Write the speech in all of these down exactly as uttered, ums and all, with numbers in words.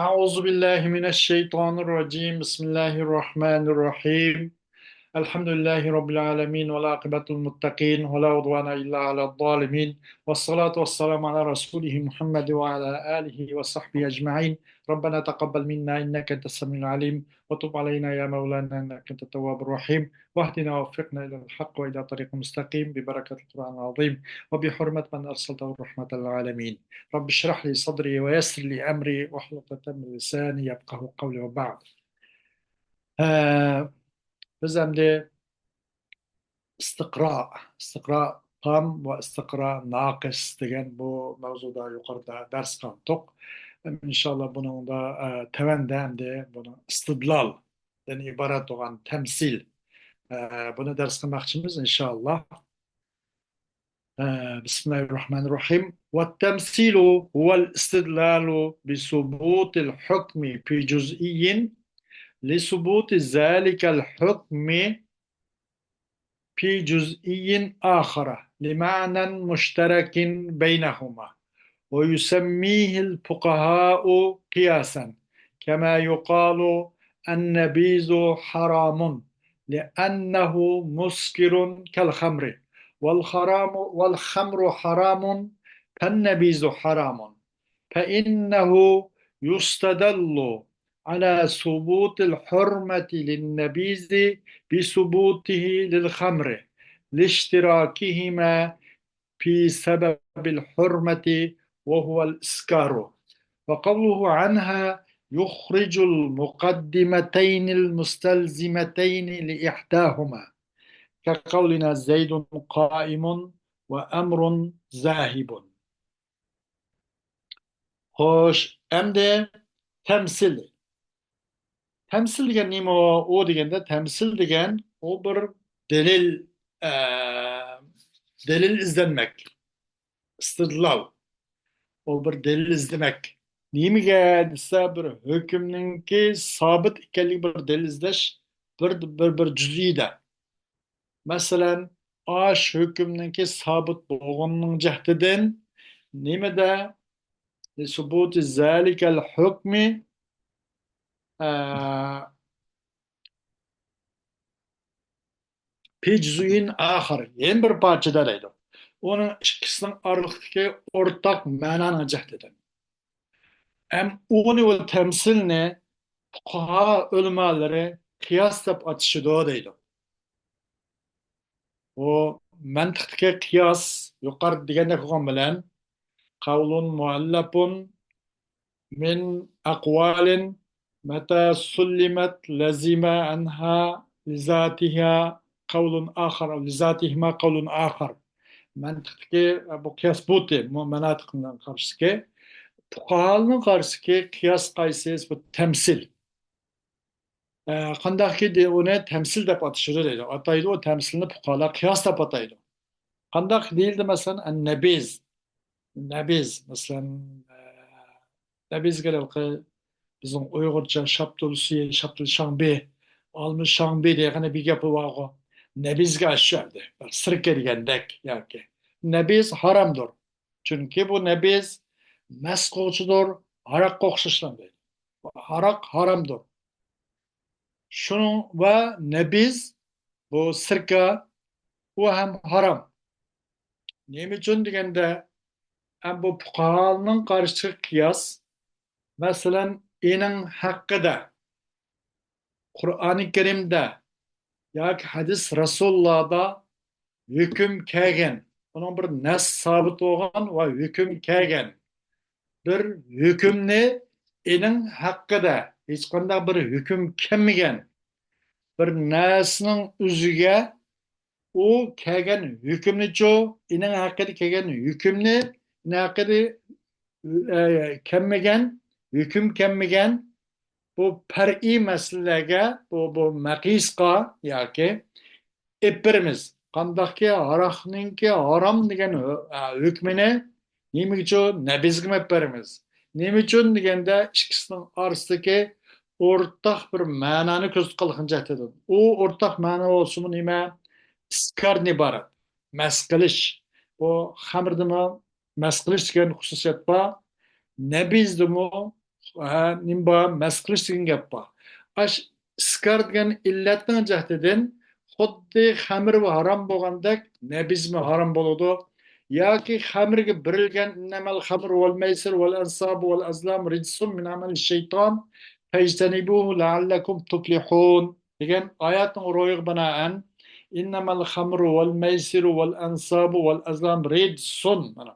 أعوذ بالله من الشيطان الرجيم. بسم الله الرحمن الرحيم. الحمد لله رب العالمين، والعاقبة للمتقين، ولا عدوان إلا على الظالمين، والصلاة والسلام على رسوله محمد وعلى آله وصحبه أجمعين. ربنا تقبل منا إنك أنت السميع العليم، وتب علينا يا مولانا إنك أنت التواب الرحيم، واهدنا ووفقنا إلى الحق وإلى طريق مستقيم ببركة القرآن العظيم وبحرمة من أرسلته رحمة للعالمين. رب اشرح لي صدري ويسر لي أمري واحلل عقدة من لساني يفقهوا قولي وبعد. ھە، بىز ئەمدى ئىستىقرا، ئىستىقرا تام ۋە ئىستىقرا ناقىس دېگەن بۇ مەۋزۇدا يۇقىرىدا دەرس قىلدۇق. ئىنشاللا بۇنىڭدا، ئە، تۆۋەندە ئەمدى بۇنىڭ ئىستىدلالدىن ئىبارەت بولغان تەمسىل، ئە، بۇنى دەرس قىلماقچىمىز ئىنشاللا. ئە، بىسمىللاھىررەھمانىررەھىم. والتمثيل هو الاستدلال بثبوت الحكم في جزئي لثبوت ذلك الحكم في جزئي آخر لمعنى مشترك بينهما، ويسميه الفقهاء قياسا، كما يقال النبيذ حرام لأنه مسكر كالخمر، والخرام، والخمر حرام فالنبيذ حرام، فإنه يستدل على ثبوت الحرمة للنبيذ بثبوته للخمر لاشتراكهما في سبب الحرمة وهو الإسكار، وقوله عنها يخرج المقدمتين المستلزمتين لإحداهما، كقولنا زيد قائم وعمر ذاهب. خوش، ئەمدى تەمسىل. تەمسىل دېگەن نېمە ئۇ؟ ئۇ دېگەندە، تەمسىل دېگەن ئۇ بىر دەلىل، ئە، دەلىل ئىزدەنمەك، ئىستىدلال. ئۇ بىر دەلىل ئىزدىمەك. نېمىگە دېسە، بىر ھۆكۈمنىڭكى سابىت ئىكەنلىكى بىر دەلىل ئىزدەش بىر، بىر، بىر جۈزئىدە. مەسىلەن، ئاش ھۆكۈمنىڭكى سابىت بولغىنىنىڭ جەھىتىدىن نېمىدە؟ لثبوت ذلك الحكم، ئە، في جزء آخر، يەنە بىر پارچىدا دەيدۇ. ئۇنىڭ ئىككىسىنىڭ ئارىلىقتىكى ئورتاق مەنانىڭ جەھىتىدىن. ئەم ئۇنى، ئۇ تەمسىلنى پۇقاھا ئۆلىمالىرى قىياس دەپ ئاتىشىدۇ دەيدۇ. ئۇ مەنتىقتىكى قىياس يۇقىرىدا دېگەندەك بولغان بىلەن، قەۋلۇن مۇئەللەپۇن مىن ئەقۋالىن مەتە سۇللىمەت لەزىمە ئەنھا لىزاتىھا قەۋلۇن ئاخار، لىزاتىھىما قەۋلۇن ئاخار. مەنتىقتىكى بۇ قىياس بۇتى، مۇ-، مەناتىقنىڭ قارشىسىكى، پۇقاھالارنىڭ قارشىسىكى قىياس قايسى؟ بۇ تەمسىل. ئە، قانداقكى دې-، ئۇنى تەمسىل دەپ ئاتىشىدۇ دەيدۇ. ئاتايدۇ، ئۇ تەمسىلنى پۇقاھالار قىياس دەپ ئاتايدۇ. قانداق دېيىلدى، مەسىلەن، ئەن نەبىز. نەبىز، مەسىلەن، ئە، نەبىزگە ھېلىقى بىزنىڭ ئۇيغۇرچە شاپتۇل سۈيى، شاپتۇل شاڭبى، ئالما شاڭبى دېگەن بىر گەپ بارغۇ. نەبىزگە ئاشۇ يەردە بىر سىركە دېگەندەك ياكى. نەبىز ھارامدۇر. چۈنكى بۇ نەبىز مەس قىلغۇچىدۇر، ھاراققا ئوخشاشلا دەيدۇ. ھاراق ھارامدۇر. شۇنىڭ ۋە نەبىز، بۇ سىركە، ئۇ ھەم ھارام. نېمە ئۈچۈن دېگەندە، ھەم بۇ پۇقاھالارنىڭ قارىشىغا قىياس، مەسىلەن، ئېنىڭ ھەققىدە قۇرئانى كەرىمدە ياكى ھەدىس رەسۇلۇللادا ھۆكۈم كەلگەن، ئۇنىڭ بىر نەس سابىت بولغان ۋە ھۆكۈم كەلگەن بىر ھۆكۈمنى، ئېنىڭ ھەققىدە ھېچقانداق بىر ھۆكۈم كەلمىگەن بىر نەرسىنىڭ ئۆزىگە ئۇ كەلگەن ھۆكۈمنىچۇ، ئېنىڭ ھەققىدە كەلگەن ھۆكۈمنى، ئېنىڭ ھەققىدە، ئە، كەلمىگەن، ھۆكۈم كەلمىگەن بۇ پەرئىي مەسىلىلەرگە، بۇ، بۇ مەقىسقا ياكى ئېلىپ بېرىمىز. قانداقكى ھاراقنىڭكى ھارام دېگەن ھۆ-، ئە، ھۆكمىنى نېمىگىچۇ نەبىزگىمۇ ئېلىپ بېرىمىز. نېمە ئۈچۈن دېگەندە، ئىككىسىنىڭ ئارىسىدىكى ئورتاق بىر مەنانى كۆزىتىپ قالغان جەھەتتىن. ئۇ ئورتاق مەنە بولسىمۇ نېمە؟ ئىسكاردىن ئىبارەت. مەس قىلىش. بۇ خەمردىمۇ مەس قىلىش دېگەن خۇسۇسىيەت بار. نەبىزدىمۇ ھە، نېمە بار؟ مەس قىلىش دېگەن گەپ بار. ئاش ئىسكار دېگەن ئىللەتنىڭ جەھىتىدىن خۇددى خەمر ھارام بولغاندەك نەبىزمۇ ھارام بولىدۇ. ياكى خەمرگە بېرىلگەن، إنما الخمر والميسر والأنصاب والأزلام رجس من عمل الشيطان فاجتنبوه لعلكم تفلحون دېگەن ئايەتنىڭ روھىغا بىنائەن، إنما الخمر والميسر والأنصاب والأزلام رجس، مانا.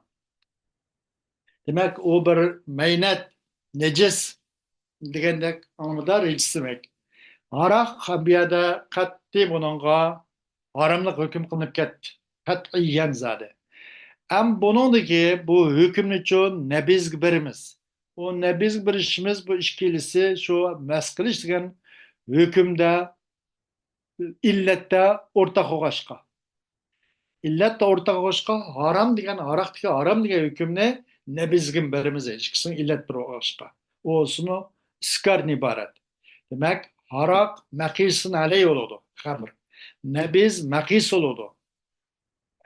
دېمەك، ئۇ بىر مەينەت، نەجىس دېگەندەك ئاڭلىمىدا رىجىس دېمەك. ھاراق بۇ يەردە قەتئىي بۇنىڭغا ھاراملىق ھۆكۈم قىلىنىپ كەتتى. قەتئىيەن زادى. ئەم بۇنىڭدىكى بۇ ھۆكۈمنىچۇ نەبىزگە بېرىمىز. ئۇ نەبىزگە بېرىشىمىز بۇ ئىككىلىسى شۇ مەس قىلىش دېگەن ھۆكۈمدە ئىللەتتە ئورتاق بولغاچقا. ئىللەتتە ئورتاق بولغاچقا، ھارام دېگەن، ھاراقتىكى ھارام دېگەن ھۆكۈمنى نەبىزگىمۇ بېرىمىز، ئىككىسىنىڭ ئىللەت بىر بولغاچقا. ئۇ ئىسكاردىن ئىبارەت. دېمەك، ھاراق مەقىسۇن ئەلەي بولىدۇ، خەمر. نەبىز مەقىس بولىدۇ.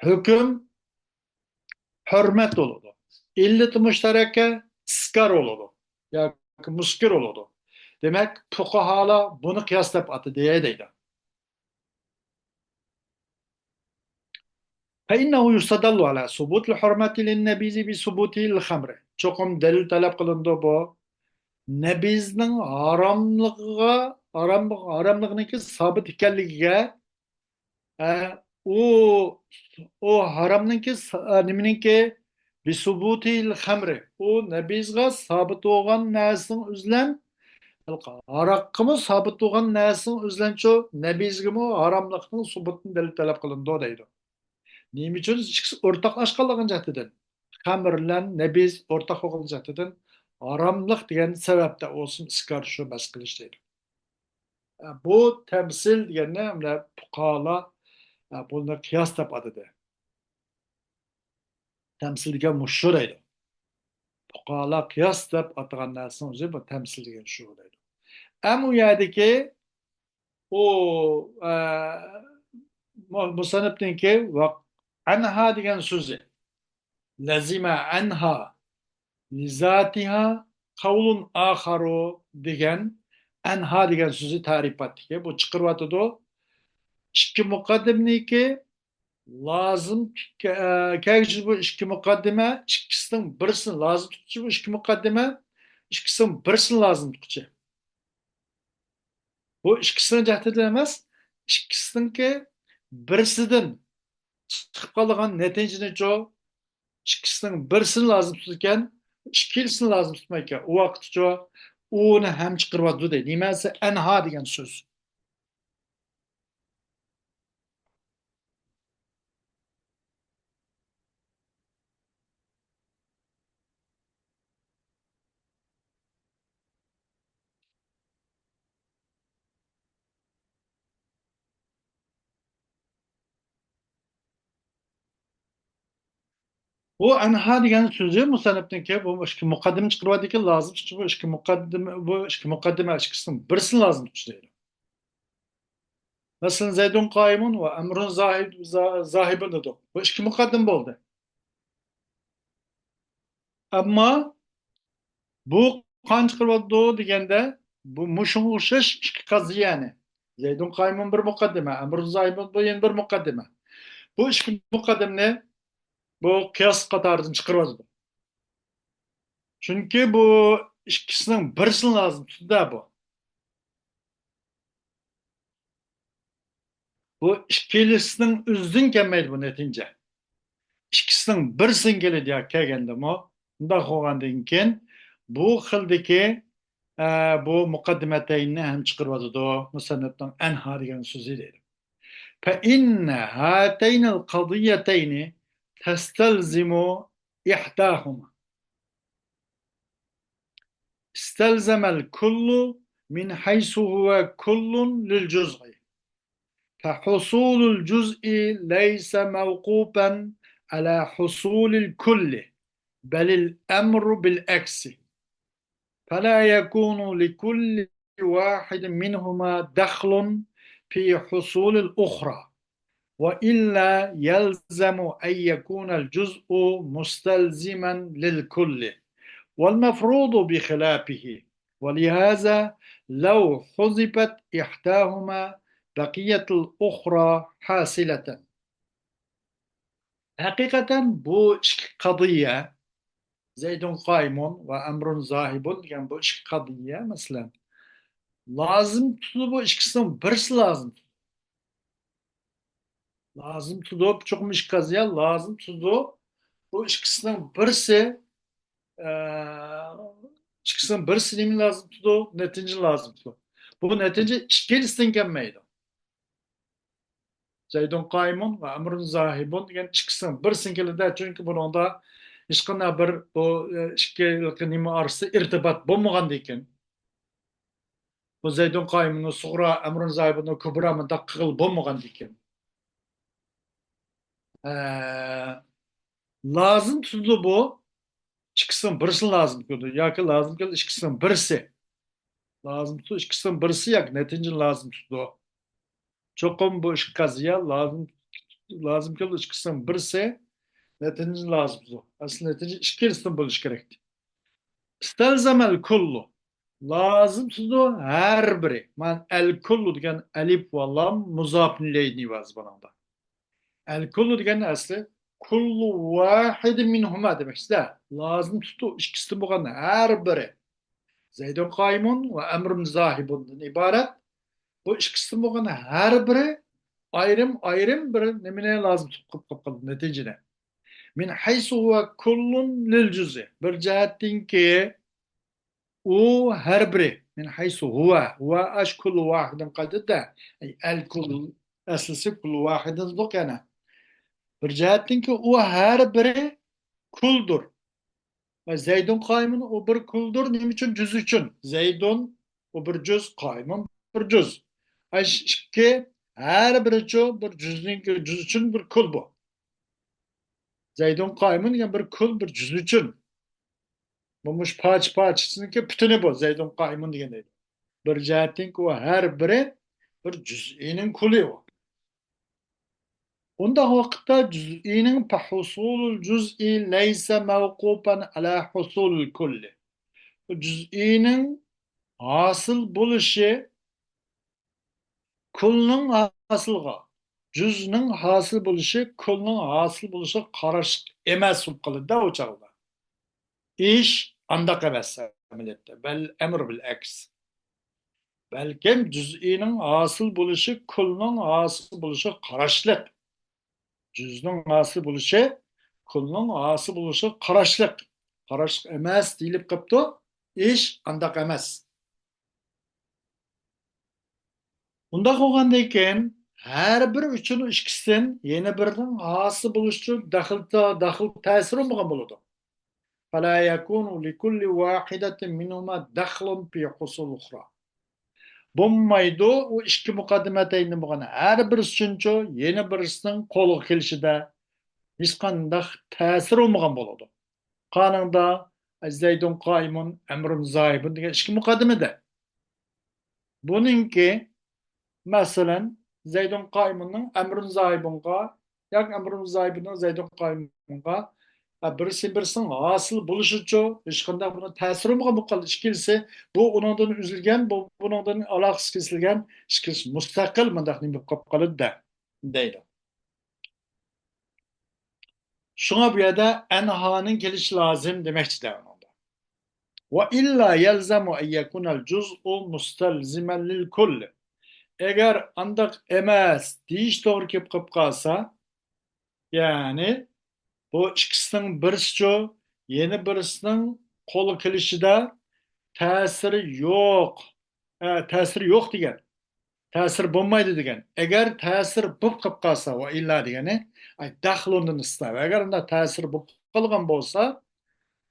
ھۆكۈم ھۆرمەت بولىدۇ. ئىللىتى مۇشتەرەكە ئىسكار بولىدۇ ياكى مۇسكىر بولىدۇ. دېمەك، پۇقاھالار بۇنى قىياس دەپ ئاتىدى دەيدۇ. فإنه يستدل على ثبوت الحرمة للنبيذ بثبوته للخمر. چوقۇم دەلىل تەلەپ قىلىنىدۇ بۇ. نەبىزنىڭ ھاراملىقىغا، ھارام، ھاراملىقىنىڭكى سابىت ئىكەنلىكىگە ئە، ئۇ، ئۇ ھارامنىڭكى سا-، ئە، نېمىنىڭكى؟ بىسۇبۇتىل خەمرى. ئۇ نەبىزغا سابىت بولغان نەرسىنىڭ ئۆزى بىلەن، ھاراققىمۇ سابىت بولغان نەرسىنىڭ ئۆزى بىلەنچۇ، نەبىزگىمۇ ھاراملىقنىڭ سۇبۇتىنى دەلىل تەلەپ قىلىنىدۇ دەيدۇ. نېمە ئۈچۈن؟ ئىككىسى ئورتاقلاشقانلىقىنىڭ جەھىتىدىن. خەمر بىلەن نەبىز ئورتاق بولغان جەھىتىدىن ھاراملىق دېگەن سەۋەبتە بولسۇن ئىسكار شۇ مەس قىلىش دەيدۇ. ئە، بۇ تەمسىل دېگەننى مۇنە پۇقالا، ئە، بۇنى قىياس دەپ ئاتىدى. تەمسىل دېگەن مۇشۇ دەيدۇ. پۇقالا قىياس دەپ ئاتىغان نەرسىنىڭ ئۆزى بۇ تەمسىل دېگەن شۇ دەيدۇ. ئەم ئۇ يەردىكى ئۇ، ئە، مۇ-، مۇسەننىپنىڭكى ۋە ئەنھا دېگەن سۆزى. لەزىمە ئەنھا لىزاتىھا قەۋلۇن ئاخارۇ دېگەن ئەنھا دېگەن سۆزى تەرىپاتتىكى. بۇ چىقىرىۋاتىدۇ. ئىككى مۇقەددىمىنىڭكى لازىم كە-، كەلگۈچى بۇ ئىككى مۇقەددىمە، ئىككىسىنىڭ بىرسىنى لازىم تۇتقۇچى بۇ ئىككى مۇقەددىمە، ئىككىسىنىڭ بىرسىنى لازىم تۇتقۇچى. بۇ ئىككىسىنىڭ جەھىتىدىن ئەمەس، ئىككىسىنىڭكى بىرسىدىن چىقىپ قالىدىغان نەتىجىنىچۇ، ئىككىسىنىڭ بىرسىنى لازىم تۇتىدىكەن، ئىككىلىسىنى لازىم تۇتمايدىكەن. ئۇ ۋاقىتچۇ ئۇنى ھەم چىقىرىۋاتىدۇ دەيدۇ. نېمە دېسە، ئەنھا دېگەن سۆز. بۇ ئەنھا دېگەن سۆزى مۇسەننىپنىڭكى، بۇ ئىككى مۇقەددىمە چىقىرىۋاتىدىكەن، لازىم چىقىشى بۇ ئىككى مۇقەددىمە، بۇ ئىككى مۇقەددىمە ئىككىسىنىڭ بىرسىنى لازىم تۇتۇش دەيدۇ. مەسىلەن، زەيدۇن قائىمۇن ۋە ئەمرۇن زاھىب-، زا-، زاھىبۇن دېدۇق. بۇ ئىككى مۇقەددىمە بولدى. ئەمما بۇ قانچە قىلىۋاتىدۇ دېگەندە، بۇ مۇشۇڭغا ئوخشاش ئىككى قەزىيەنى. زەيدۇن قائىمۇن بىر مۇقەددىمە، ئەمرۇن زاھىبۇن بۇ يەنە بىر مۇقەددىمە. بۇ ئىككى مۇقەددىمىنى بۇ قىياس قاتارىدىن چىقىرىۋاتىدۇ. چۈنكى بۇ ئىككىسىنىڭ بىرسىنى لازىم تۇتىدۇ بۇ. بۇ ئىككىلىسىنىڭ ئۆزىدىن كەلمەيدۇ بۇ نەتىجە. ئىككىسىنىڭ بىرسىدىن كېلىدۇ يا كەلگەندىمۇ. بۇنداق بولغاندىن كېيىن بۇ خىلدىكى، ئە، بۇ مۇقەددىمەتەيننى ھەم چىقىرىۋاتىدۇ. مۇسەننىپنىڭ ئەنھا دېگەن سۆزى دەيدۇ. فإن هاتين القضيتين تستلزم إحداهما. استلزم الكل من حيث هو كل للجزء، فحصول الجزء ليس موقوفا على حصول الكل، بل الأمر بالعكس، فلا يكون لكل واحد منهما دخل في حصول الأخرى، وإلا يلزم أن يكون الجزء مستلزما للكل، والمفروض بخلافه، ولهذا لو حذفت إحداهما بقيت الأخرى حاصلة. ھەقىقەتەن بۇ ئىككى قەزىيە، زەيدۇن قائىمۇن ۋە ئەمرۇن زاھىبۇن دېگەن بۇ ئىككى قەزىيە، مەسىلەن، لازىم تۇتىدۇ، بۇ ئىككىسىنىڭ بىرسى لازىم تۇتىدۇ. لازىم تۇتىدۇ، چوقۇم ئىككى قەزىيە لازىم تۇتىدۇ. بۇ ئىككىسىنىڭ بىرسى، ئە، ئىككىسىنىڭ بىرسى نېمە لازىم تۇتىدۇ؟ نەتىجە لازىم تۇتىدۇ. بۇ نەتىجە ئىككىلىسىدىن كەلمەيدۇ. زەيدۇن قائىمۇن ۋە ئەمرۇن زاھىبۇن دېگەن ئىككىسىنىڭ بىرسىدىن كېلىدۇ. چۈنكى بۇنىڭدا ھېچقانداق بىر بۇ، ئە، ئىككى نېمە ئارىسىدا ئىرتىبات بولمىغاندىكىن. بۇ زەيدۇن قائىمۇننى سۇغرا، ئەمرۇن زاھىبۇننى كۇبرا مۇنداق قىلغىلى بولمىغاندىكىن. ئە، لازىم تۇتىدۇ بۇ. ئىككىسىنىڭ بىرسىنى لازىم تۇتىدۇ. ياكى لازىم كېلىدۇ ئىككىسىنىڭ بىرسى. لازىم تۇتىدۇ ئىككىسىنىڭ بىرسى ياكى نەتىجىنى لازىم تۇتىدۇ. چوقۇم بۇ ئىككى قەزىيە لازىم، لازىم كېلىدۇ ئىككىسىنىڭ بىرسى نەتىجىنى لازىم تۇتىدۇ. ئەسلى نەتىجە ئىككىلىسىدىن بولۇشى كېرەك. ئىستەلزەمەل كۇللۇ. لازىم تۇتىدۇ ھەر بىرى. مانا ئەل كۇللۇ دېگەن ئەلىپ ۋە لام مۇزاپۇن ئىلەيھىنى ئىۋازى بۇنىڭدا. ئەل كۇللۇ دېگەن ئەسلى كۇللۇ ۋاھىدى مىنھۇما دېمەكچىدە. لازىم تۇتۇدۇ ئىككىسىدىن بولغان ھەر بىرى. زەيدۇن قائىمۇن ۋە ئەمرۇن زاھىبۇندىن ئىبارەت. بۇ ئىككىسىدىن بولغان ھەر بىرى ئايرىم-ئايرىم بىر نېمىنى لازىم تۇتۇپ قالدى، نەتىجىنى. مىن ھەيسۇ ھۇۋە كۇللۇن لىل جۇزئى. بىر جەھەتتىنكى ئۇ ھەر بىرى. مىن ھەيسۇ ھۇۋە. ھۇۋە ئاش كۇللۇ ۋاھىدىن قايتىدۇ-دە. ئەي، ئەل كۇل، ئەسلىسى كۇللۇ ۋاھىدىن يوق يەنە. بىر جەھەتتىنكى ئۇ ھەر بىرى كۇلدۇر. ۋە زەيدۇن قائىمۇن ئۇ بىر كۇلدۇر. نېمە ئۈچۈن؟ جۈز ئۈچۈن. زەيدۇن ئۇ بىر جۈز، قائىمۇن بىر جۈز. ئاش ئىككى ھەر بىرىچۇ بىر جۈزنىڭكى، جۈز ئۈچۈن بىر كۇل بۇ. زەيدۇن قائىمۇن دېگەن بىر كۇل، بىر جۈز ئۈچۈن. بۇ مۇشۇ پارچە-پارچىسىنىڭكى پۈتۈنى بۇ، زەيدۇن قائىمۇن دېگەن دەيدۇ. بىر جەھەتتىنكى ئۇ ھەر بىرى بىر جۈزئىنىڭ كۇلى ئۇ. ئۇنداق ۋاقىتتا جۈزئىنىڭ فەھۇسۇلۇل جۈزئى لەيسە مەۋقۇپەن ئەلا ھۇسۇلىل كۇللى. بۇ جۈزئىنىڭ ھاسىل بولۇشى كۇلنىڭ ھاسىلغا، جۈزنىڭ ھاسىل بولۇشى كۇلنىڭ ھاسىل بولۇشىغا قاراشلىق ئەمەس بولۇپ قالىدۇ-دە ئۇ چاغدا. ئىش ئانداق ئەمەس ئەمەلىيەتتە. بەل ئەمر بىل ئەكس. بەلكىم جۈزئىنىڭ ھاسىل بولۇشى كۇلنىڭ ھاسىل بولۇشىغا قاراشلىق. جۈزنىڭ ھاسىل بولۇشى كۇلنىڭ ھاسىل بولۇشىغا قاراشلىق. قاراشلىق ئەمەس دېيىلىپ قاپتۇ. ئىش ئانداق ئەمەس. ئۇنداق بولغاندىن كېيىن، ھەر بىر ئۈچۈن ئىككىسىدىن يەنە بىرىنىڭ ھاسىل بولۇشىچۇ دەخلى، دەخلى تەسىرى بولمىغان بولىدۇ. فلا يكون لكل واحدة منهما دخل في حصول الأخرى. بولمايدۇ، ئۇ ئىككى مۇقەددىمە ئەتەينى بولغان ھەر بىرسى ئۈچۈنچۇ يەنە بىرسىنىڭ قولغا كېلىشىدە ھېچقانداق تەسىر بولمىغان بولىدۇ. قانىڭدا زەيدۇن قائىمۇن، ئەمرۇن زاھىبۇن دېگەن ئىككى مۇقەددىمىدە. بۇنىڭكى، مەسىلەن، زەيدۇن قائىمۇننىڭ ئەمرۇن زاھىبۇنغا ياكى ئەمرۇن زاھىبۇننىڭ زەيدۇن قائىمۇنغا، ھە، بىرسى بىرسىنىڭ ھاسىل بولۇشىچۇ ھېچقانداق بۇنىڭ تەسىرى بولمىغان بولۇپ قالدى. ئىككىلىسى، بۇ ئۇنىڭدىن ئۈزۈلگەن، بۇ بۇنىڭدىن ئالاقىسى كېسىلگەن، ئىككىلىسى مۇستەقىل مۇنداق نېمە بولۇپ قالىدۇ-دە، دەيدۇ. شۇڭا بۇ يەردە ئەنھانىڭ كېلىشى لازىم دېمەكچىدە ئۇنىڭدا. وإلا يلزم أن يكون الجزء مستلزما للكل. ئەگەر ئانداق ئەمەس دېيىش توغرا كېلىپ قېلىپ قالسا، يەنى بۇ ئىككىسىنىڭ بىرسىچۇ يەنە بىرسىنىڭ قولغا كېلىشىدە تەسىرى يوق. ھە، تەسىرى يوق دېگەن. تەسىر بولمايدۇ دېگەن. ئەگەر تەسىر بولۇپ قېلىپ قالسا، ۋە ئىللا دېگەنى، ئاي، دەخلۇندىن ئىستىنا. ئەگەر ئۇنداق تەسىر بولۇپ قالغان بولسا،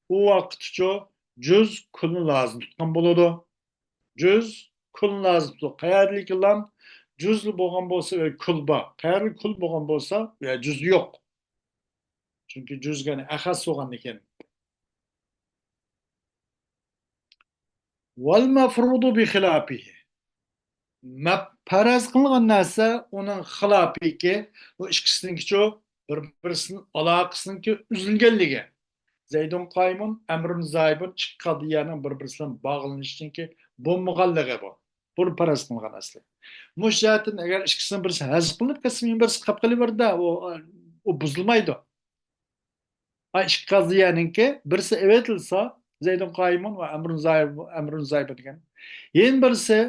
ئۇ ۋاقىتتىچۇ جۈز كۈلنى لازىم تۇتقان بولىدۇ. جۈز كۈلنى لازىم تۇتىدۇ. قەيەردىكىلام جۈزلا بولغان بولسا، ئۆي كۈل بار. قەيەردە كۈل بولغان بولسا، ئۆي جۈز يوق. چۈنكى جۈز دېگەن ئەخەس بولغاندىكىن. والمفروض بخلافه. مەپ-، پەرەز قىلىنغان نەرسە ئۇنىڭ خىلاپىكى، بۇ ئىككىسىنىڭكىچۇ بىر-، بىرسىنىڭ ئالاقىسىنىڭكى ئۈزۈلگەنلىكى. زەيدۇن قائىمۇن، ئەمرۇن زاھىبۇن ئىككى قەزىيەنىڭ بىر-بىرسى بىلەن باغلىنىشىنىڭكى بولمىغانلىقى بۇ. بۇنى پەرەز قىلىنغان ئەسلى. مۇشۇ جەھەتتىن ئەگەر ئىككىسىنىڭ بىرسى ھەزىپ قىلىنىپ كەتسە، يەنە بىرسى قېلىپ قېلىۋېرىدۇ، ئۇ، ئۇ بۇزۇلمايدۇ. ئا، ئىككى قەزىيەنىڭكى بىرسى ئېۋېتىلسا، زەيدۇن قائىمۇن ۋە ئەمرۇن زاھىب، ئەمرۇن زاھىبۇن دېگەن. يەنە بىرسى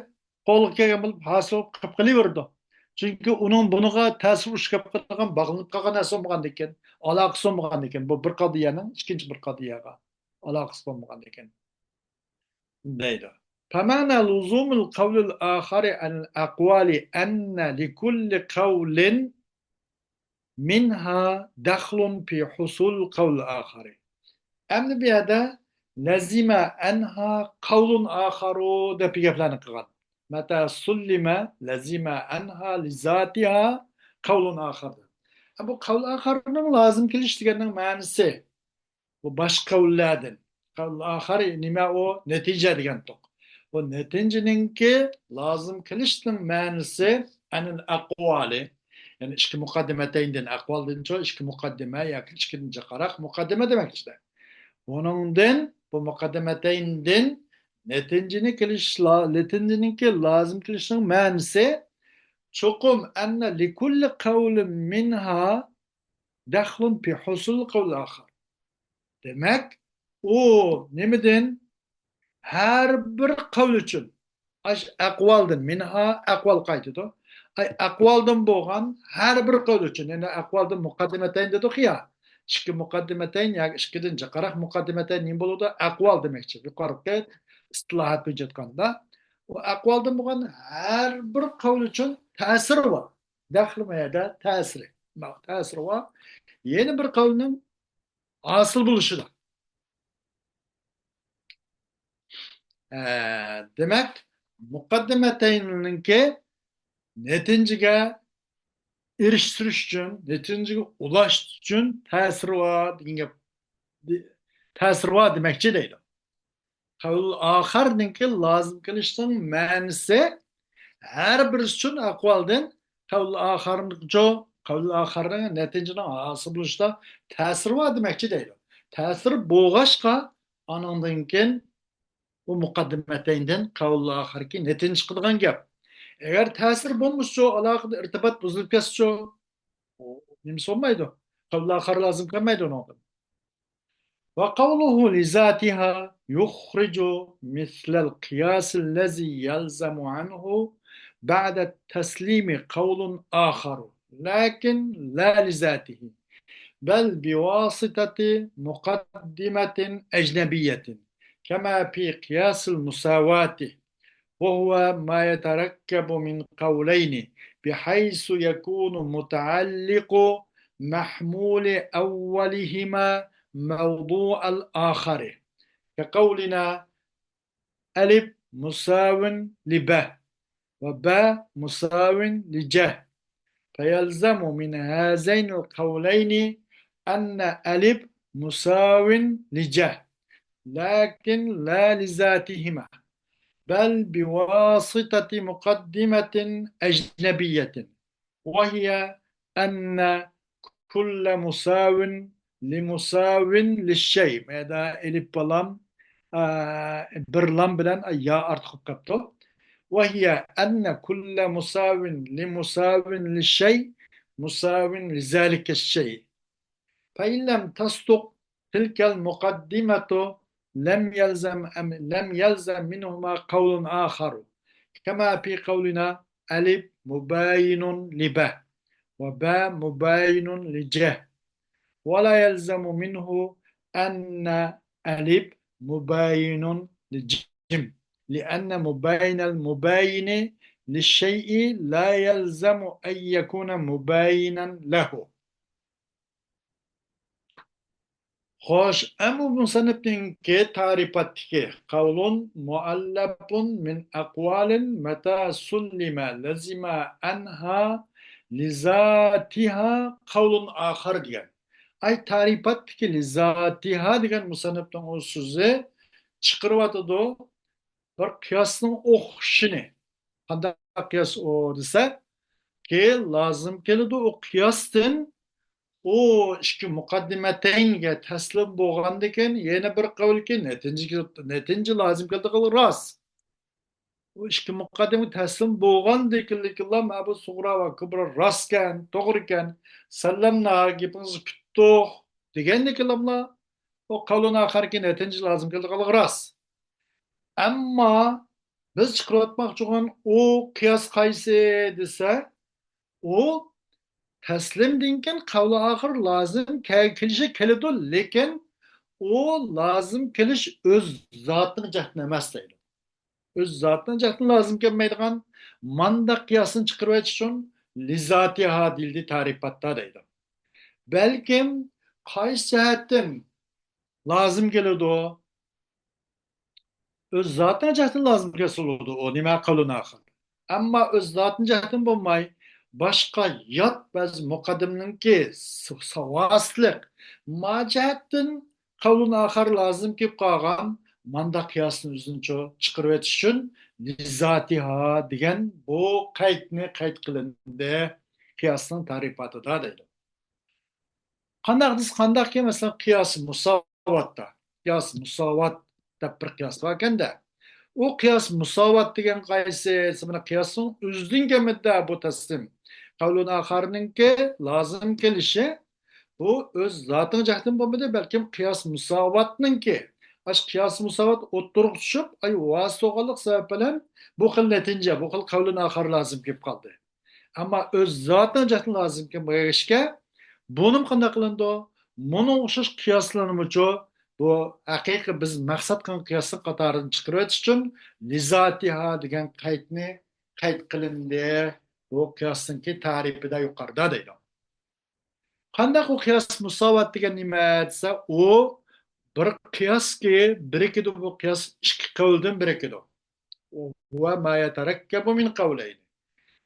قولغا كەلگەن بولۇپ، ھاسىل بولۇپ قېلىپ قېلىۋېرىدۇ. چۈنكى ئۇنىڭ بۇنىڭغا تەسىر ئۇرۇشۇپ كېلىپ قالىدىغان، باغلىنىپ قالغان نەرسە بولمىغاندىكىن، ئالاقىسى بولمىغاندىكىن، بۇ بىر قەزىيەنىڭ ئىككىنچى بىر قەزىيەگە ئالاقىسى بولمىغاندىكىن. دەيدۇ. فمعنى لزوم القول الآخر عن الأقوال أن لكل قول منها دخل في حصول القول الآخر. ئەمدى بۇ يەردە لزم عنها قول آخر دەپ گەپلەرنى قىلغان. متى سلم لزم عنها لذاتها قول آخر. بۇ قول آخرنىڭ لازىم كېلىش دېگەننىڭ مەنىسى، بۇ باشقا قەۋللەردىن. قەۋل ئاخىر نېمە ئۇ؟ نەتىجە دېگەنتۇق. بۇ نەتىجىنىڭكى لازىم قىلىشنىڭ مەنىسى ئەنىل ئەقۋالى، يەنى ئىككى مۇقەددىمەتەيندىن، ئەقۋالدىنچۇ ئىككى مۇقەددىمە ياكى ئىككىدىن جىقراق مۇقەددىمە دېمەكچىدە. بۇنىڭدىن، بۇ مۇقەددىمەتەيندىن نەتىجىنى كېلىش، نەتىجىنىڭكى لازىم قىلىشنىڭ مەنىسى چوقۇم ئەننە لىكۇللى قەۋلىن مىنھا دەخلۇن پى ھۇسۇل قەۋل ئاخىر. دېمەك، ئۇ نېمىدىن؟ ھەر بىر قەۋل ئۈچۈن، ئاش ئەقۋالدىن، مىنھا ئەقۋال قايتىدۇ. ئاي، ئەقۋالدىن بولغان ھەر بىر قەۋل ئۈچۈن، يەنى ئەقۋالدىن مۇقەددىمەتەين دېدۇق يا، ئىككى مۇقەددىمەتەين ياكى ئىككىدىن جىقراق مۇقەددىمەتەين نېمە بولىدۇ؟ ئەقۋال دېمەكچى. يۇقىرىقى ئىستىلاھات بويىچە ئېيتقاندا، ئۇ ئەقۋالدىن بولغان ھەر بىر قەۋل ئۈچۈن تەسىرى بار. دەخلى مەيەدە تەسىرى. تەسىرى بار. يەنە بىر قەۋلنىڭ ھاسىل بولۇشىدا. ئە، دېمەك، مۇقەددىمەتەيننىڭكى نەتىجىگە ئېرىشتۈرۈش ئۈچۈن، نەتىجىگە ئۇلاشتۇرۇش ئۈچۈن تەسىرى بار دېگەن گەپ، تەسىرى بار دېمەكچى دەيدۇ. قەۋل ئاخىرنىڭكى لازىم قىلىشنىڭ مەنىسى ھەر بىرسى ئۈچۈن ئەقۋالدىن قەۋل ئاخىرنىڭچۇ، قەۋل ئاخىرنىڭ نەتىجىنىڭ ھاسىل بولۇشىدا تەسىرى بار دېمەكچى دەيدۇ. تەسىرى بولغاچقا، ئانىڭدىن كېيىن ئۇ مۇقەددىمەتەيندىن قەۋل ئاخىركى نەتىجە چىقىدىغان گەپ. ئەگەر تەسىر بولمىسىچۇ، ئالاقىدە ئىرتىبات بۇزۇلۇپ كەتسىچۇ، ئۇ نېمىسى بولمايدۇ. قەۋل ئاخىر لازىم كەلمەيدۇ ئۇنىڭدىن. وقوله لذاتها يخرج مثل القياس الذي يلزم عنه بعد التسليم قول آخر، لكن لا لذاته، بل بواسطة مقدمة أجنبية، كما في قياس المساواة، وهو ما يتركب من قولين، بحيث يكون متعلق محمول أولهما موضوع الآخر، كقولنا: ألف مساو لب، وب مساو لج، فيلزم من هذين القولين أن ألف مساو لج، لكن لا لذاتهما، بل بواسطة مقدمة أجنبية، وهي أن كل مساو لمساو للشيء. مەيەدە ئېلىپ بالام، ئە، بىر لام بىلەن يا ئارتۇق بولۇپ قاپتۇ. وهي أن كل مساو لمساو للشيء مساو لذلك الشيء. فإن لم تصدق تلك المقدمة لم يلزم، لم يلزم منهما قول آخر، كما في قولنا: ألف مباين لب، وب مباين لج، ولا يلزم منه أن ألف مباين لجم، لأن مباين المباين للشيء لا يلزم أن يكون مباينا له. خوش، ئەمما مۇسەننىپنىڭكى تەرىپاتتىكى قەۋلۇن مۇئەللەپۇن مىن ئەقۋالىن مەتە سۇللىمە لەزىمە ئەنھا لىزاتىھا قەۋلۇن ئاخار دېگەن. ئاي، تەرىپاتتىكى لىزاتىھا دېگەن مۇسەننىپنىڭ ئۇ سۆزى چىقىرىۋاتىدۇ. بىر قىياسنىڭ ئوخشىشىنى. قانداق قىياس ئۇ دېسەك، كېيىن لازىم كېلىدۇ ئۇ قىياستىن ئۇ ئىككى مۇقەددىمەتەينگە تەسلىم بولغاندىكىن، يەنە بىر قەۋلكى نەتىجە، نەتىجە لازىم كېلىدىغانلىقى راست. ئۇ ئىككى مۇقەددىمە تەسلىم بولغاندىكىنلا مەبۇ سۇغرا ۋە كۇبرا راستكەن، توغرىكەن، سەللەمنا، گېپىڭىزنى كۈتتۇق دېگەندىكىنلا ئۇ قەۋلۇن ئاخىركى نەتىجە لازىم كېلىدىغانلىقى راست. ئەمما بىز چىقىرىۋاتماقچى بولغان ئۇ قىياس قايسى دېسە، ئۇ تەسلىمدىن كېيىن قەۋلى ئاخىر لازىم كە-، كېلىشى كېلىدۇ، لېكىن ئۇ لازىم كېلىش ئۆز زاتىنىڭ جەھەتتىن ئەمەس دەيدۇ. ئۆز زاتىنىڭ جەھەتتىن لازىم كەلمەيدىغان مانداق قىياسنى چىقىرىۋېتىش ئۈچۈن لىزاتىھا دېيىلدى تەرىپاتتا دەيدۇ. بەلكىم قايسى جەھەتتىن لازىم كېلىدۇ؟ ئۆز زاتىنىڭ جەھەتتىن لازىم كەلسە بولىدۇ، ئۇ نېمە قەۋلۇن ئاخىر. ئەمما ئۆز زاتىنىڭ جەھەتتىن بولماي، باشقا يات بەزى مۇقەددىمىنىڭكى س-، ساۋاسىتلىق ما جەھەتتىن قەۋلۇن ئاخىر لازىم كېلىپ قالغان مانداق قىياسنى ئۆزىنىڭچە چىقىرىۋېتىش ئۈچۈن لىزاتىھا دېگەن بۇ قەيتنى قەيت قىلىندى قىياسنىڭ تەرىپاتىدا دەيدۇ. قانداق دېسە، قانداقكى، مەسىلەن، قىياس مۇساۋاتتا، قىياس مۇساۋات دەپ بىر قىياس باركەندە، ئۇ قىياس مۇساۋات دېگەن قايسى؟ مانا قىياسنىڭ ئۆزىدىن كەلمىدى بۇ تەسلىم. قەۋلۇن ئاخارنىڭكى لازىم كېلىشى بۇ ئۆز زاتىنىڭ جەھەتتىن بولمىدى، بەلكىم قىياس مۇساۋاتنىڭكى. ئاشۇ قىياس مۇساۋات ئوتتۇرىغا چۈشۈپ، ئاي، ۋاسىتە بولغانلىق سەۋەب بىلەن بۇ خىل نەتىجە، بۇ خىل قەۋلۇن ئاخار لازىم كېلىپ قالدى. ئەمما ئۆز زاتىنىڭ جەھەتتىن لازىم كەلمىگەچكە، بۇنىمۇ قانداق قىلىنىدۇ؟ مۇنىڭغا ئوخشاش قىياسلارنىمۇچۇ بۇ ھەقىقىي بىز مەقسەت قىلغان قىياسنىڭ قاتارىدىن چىقىرىۋېتىش ئۈچۈن لىزاتىھا دېگەن قەيتنى قەيت قىلىندى. بۇ قىياسنىڭكى تەرىپىدە يۇقىرىدا دەيدۇ. قانداق ئۇ قىياس مۇساۋات دېگەن نېمە دېسە، ئۇ بىر قىياسكى، بىرىكىدۇ، بۇ قىياس ئىككى قەۋلدىن بىرىكىدۇ. ۋە ما يەتەرەككەبۇ مىن قەۋلەينى.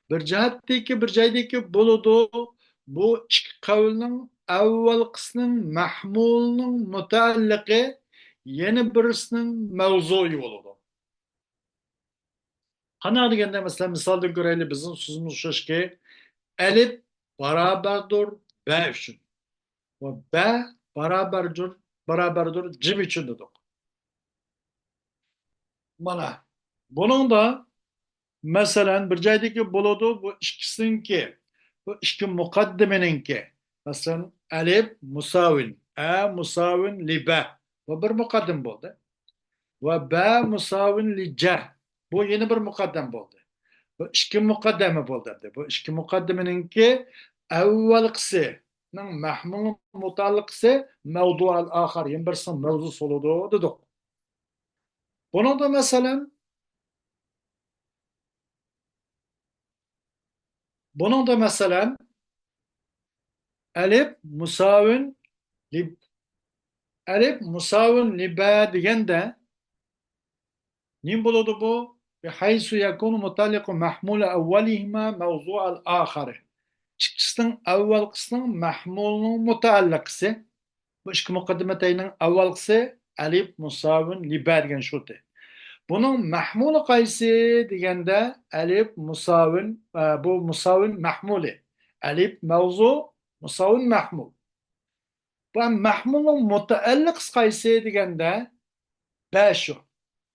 بىر جەھەتتىكى، بىر جايدىكى بولىدۇ. بۇ ئىككى قەۋلنىڭ ئەۋۋەلقىسىنىڭ مەھمۇلىنىڭ مۇتەئەللىقى، يەنە بىرسىنىڭ مەۋزۇيى بولىدۇ. قانداق دېگەندە، مەسىلەن، مىسالدىن كۆرەيلى، بىزنىڭ سۆزىمىز شۇكى، ئەلىپ بارابەردۇر بە ئۈچۈن ۋە بە بارابەردۇر، بارابەردۇر جىم ئۈچۈن دېدۇق. مانا، بۇنىڭدا، مەسىلەن، بىر جايدىكى بولىدۇ، بۇ ئىككىسىنىڭكى، بۇ ئىككى مۇقەددىمىنىڭكى. مەسىلەن، ئەلىپ مۇساۋىن، ئە مۇساۋىن لى بە. بۇ بىر مۇقەددىمە بولدى. ۋە بە مۇساۋىن لى جە. بۇ يەنە بىر مۇقەددەمە بولدى. بۇ ئىككى مۇقەددەمە بولدى ئەمدى. بۇ ئىككى مۇقەددىمىنىڭكى ئەۋۋەلقىسىنىڭ مەھمۇل مۇتەئەللىقىسى مەۋزۇئەل ئاخار، يەنە بىرسىنىڭ مەۋزۇسى بولىدۇ دېدۇق. بۇنىڭدا مەسىلەن، بۇنىڭدا مەسىلەن، ئەلىپ مۇساۋىن لى-، ئەلىپ مۇساۋىن لى بە دېگەندە نېمە بولىدۇ بۇ؟ بىھەيسۇ يەكۇنۇ مۇتەئەللىقۇ مەھمۇلى ئەۋۋەلىھىما مەۋزۇئەل ئاخىرى. ئىككىسىنىڭ ئەۋۋەلقىسىنىڭ مەھمۇلىنىڭ مۇتەئەللىقىسى. بۇ ئىككى مۇقەددىمەتەينىڭ ئەۋۋەلقىسى ئەلىپ مۇساۋىن لى بە دېگەن شۇتى. بۇنىڭ مەھمۇلى قايسى دېگەندە، ئەلىپ مۇساۋىن، ئە، بۇ مۇساۋىن مەھمۇلى. ئەلىپ مەۋزۇ، مۇساۋىن مەھمۇل. بۇ مەھمۇلنىڭ مۇتەئەللىقىسى قايسى دېگەندە، بە شۇ.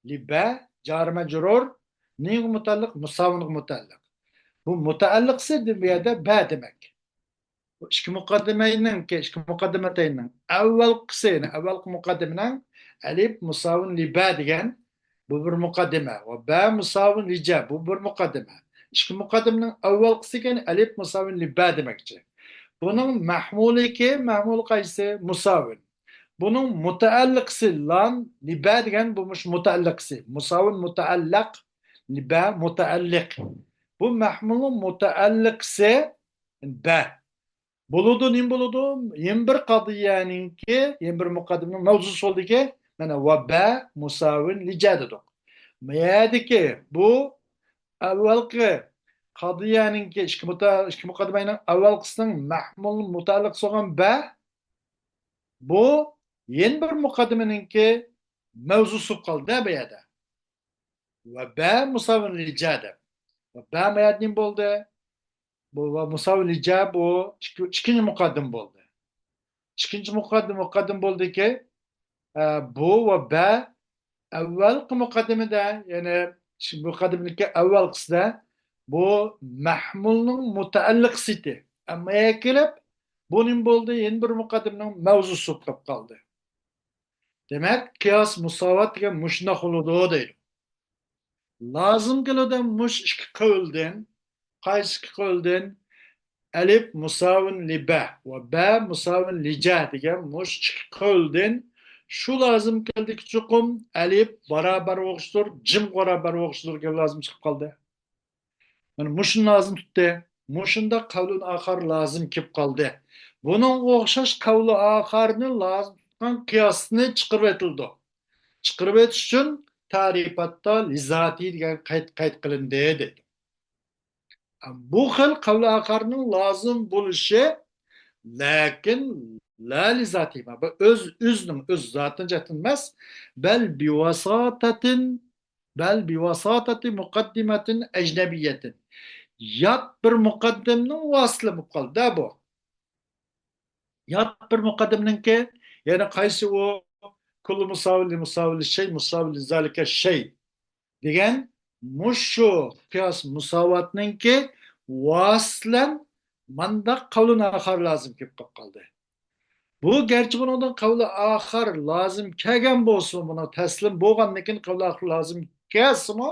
لى بە، جارى مەجرۇر، نېمىگە مۇتەئەللىق؟ مۇساۋىنغا مۇتەئەللىق. بۇ مۇتەئەللىقىسى بۇ يەردە بە دېمەك. بۇ ئىككى مۇقەددىمەينىڭكى، ئىككى مۇقەددىمەتەينىڭ ئەۋۋەلقىسى، يەنى ئەۋۋەلقى مۇقەددىمىنىڭ ئەلىپ مۇساۋىن لى بە دېگەن، بۇ بىر مۇقەددىمە. ۋە بە مۇساۋىن لى جە، بۇ بىر مۇقەددىمە. ئىككى مۇقەددىمىنىڭ ئەۋۋەلقىسى ئىكەن، ئەلىپ مۇساۋىن لى بە دېمەكچى. بۇنىڭ مەھمۇلىكى، مەھمۇل قايسى؟ مۇساۋىن. بۇنىڭ مۇتەئەللىقىسى لام، لى بە دېگەن بۇ مۇشۇ مۇتەئەللىقىسى. مۇساۋىن مۇتەئەللىق، لى بە مۇتەئەللىق. بۇ مەھمۇلنىڭ مۇتەئەللىقىسى بە. بولىدۇ، نېمە بولىدۇ؟ يەنە بىر قەزىيەنىڭكى، يەنە بىر مۇقەددىمىنىڭ مەۋزۇسى بولدىكى، مانا، ۋە بە مۇساۋىن لى جە دېدۇق. بۇ يەردىكى بۇ ئەۋۋەلقى قەزىيەنىڭكى ئىككى مۇتا-، ئىككى مۇقەددىمەنىڭ ئەۋۋەلقىسىنىڭ مەھمۇل مۇتەئەللىقى بولغان بە، بۇ يەنە بىر مۇقەددىمىنىڭكى مەۋزۇسى بولۇپ قالدى بۇ يەردە. ۋە بە مۇساۋىن لى جە دەپ. ۋە بە مۇ يەردە نېمە بولدى؟ بۇ ۋە مۇساۋىن لى جە بۇ ئىككى-، ئىككىنچى مۇقەددىمە بولدى. ئىككىنچى مۇقەددىمە، مۇقەددىمە بولدىكى، ئە، بۇ ۋە بە ئەۋۋەلقى مۇقەددىمىدە، يەنى شۇ مۇقەددىمىدىكى ئەۋۋەلقىسىدە بۇ مەھمۇلنىڭ مۇتەئەللىقىسى ئىدى. ئەمما يەنە كېلىپ، بۇ نېمە بولدى؟ يەنە بىر مۇقەددىمىنىڭ مەۋزۇسى بولۇپ قالدى. دېمەك، قىياس مۇساۋات دېگەن مۇشۇنداق بولىدۇ دەيدۇ. لازىم كېلىدۇ مۇشۇ ئىككى قەۋلدىن. قايسى ئىككى قەۋلدىن؟ ئەلىپ مۇساۋىن لى بە ۋە بە مۇساۋىن لى جە دېگەن مۇشۇ ئىككى قەۋلدىن شۇ لازىم كەلدىكى، چوقۇم ئەلىپ باراۋەر بولغۇچىدۇر، جىم باراۋەر بولغۇچىدۇر دېگەن لازىم چىقىپ قالدى. مانا مۇشۇنى لازىم تۇتتى. مۇشۇنداق قەۋلۇن ئاخار لازىم كېلىپ قالدى. بۇنىڭغا ئوخشاش قەۋلى ئاخارنى لازىم تۇتقان قىياسنى چىقىرىۋېتىلىدۇ. چىقىرىۋېتىش ئۈچۈن تەرىپاتتا لىزاتى دېگەن قەيت، قەيت قىلىندى دەيدۇ. بۇ خىل قەۋلى ئاخارنىڭ لازىم بولۇشى، لەكىن لا لىزاتى، بۇ ئۆز، ئۆزىنىڭ، ئۆز زاتىنىڭ جەھەتتىن ئەمەس، بەل بىۋاساتەتىن، بەل بىۋاساتەتى مۇقەددىمەتىن ئەجنەبىيەتىن. يات بىر مۇقەددىمنىڭ ۋاسىتىلىرى بولۇپ قالدى بۇ. يات بىر مۇقەددىمنىڭكى، يەنى قايسى ئۇ؟ كۇللۇ مۇساۋىن لى مۇساۋىن لى شەي مۇساۋىن لى زالىكە شەي دېگەن مۇشۇ قىياس مۇساۋاتنىڭكى ۋاسىتە بىلەن مانداق قەۋلۇن ئاخار لازىم كېلىپ قالىپ قالدى. بۇ گەرچە بۇنىڭدىن قەۋلى ئاخار لازىم كەلگەن بولسىمۇ، بۇنىڭ تەسلىم بولغاندىن كېيىن قەۋلى ئاخار لازىم كەلسىمۇ،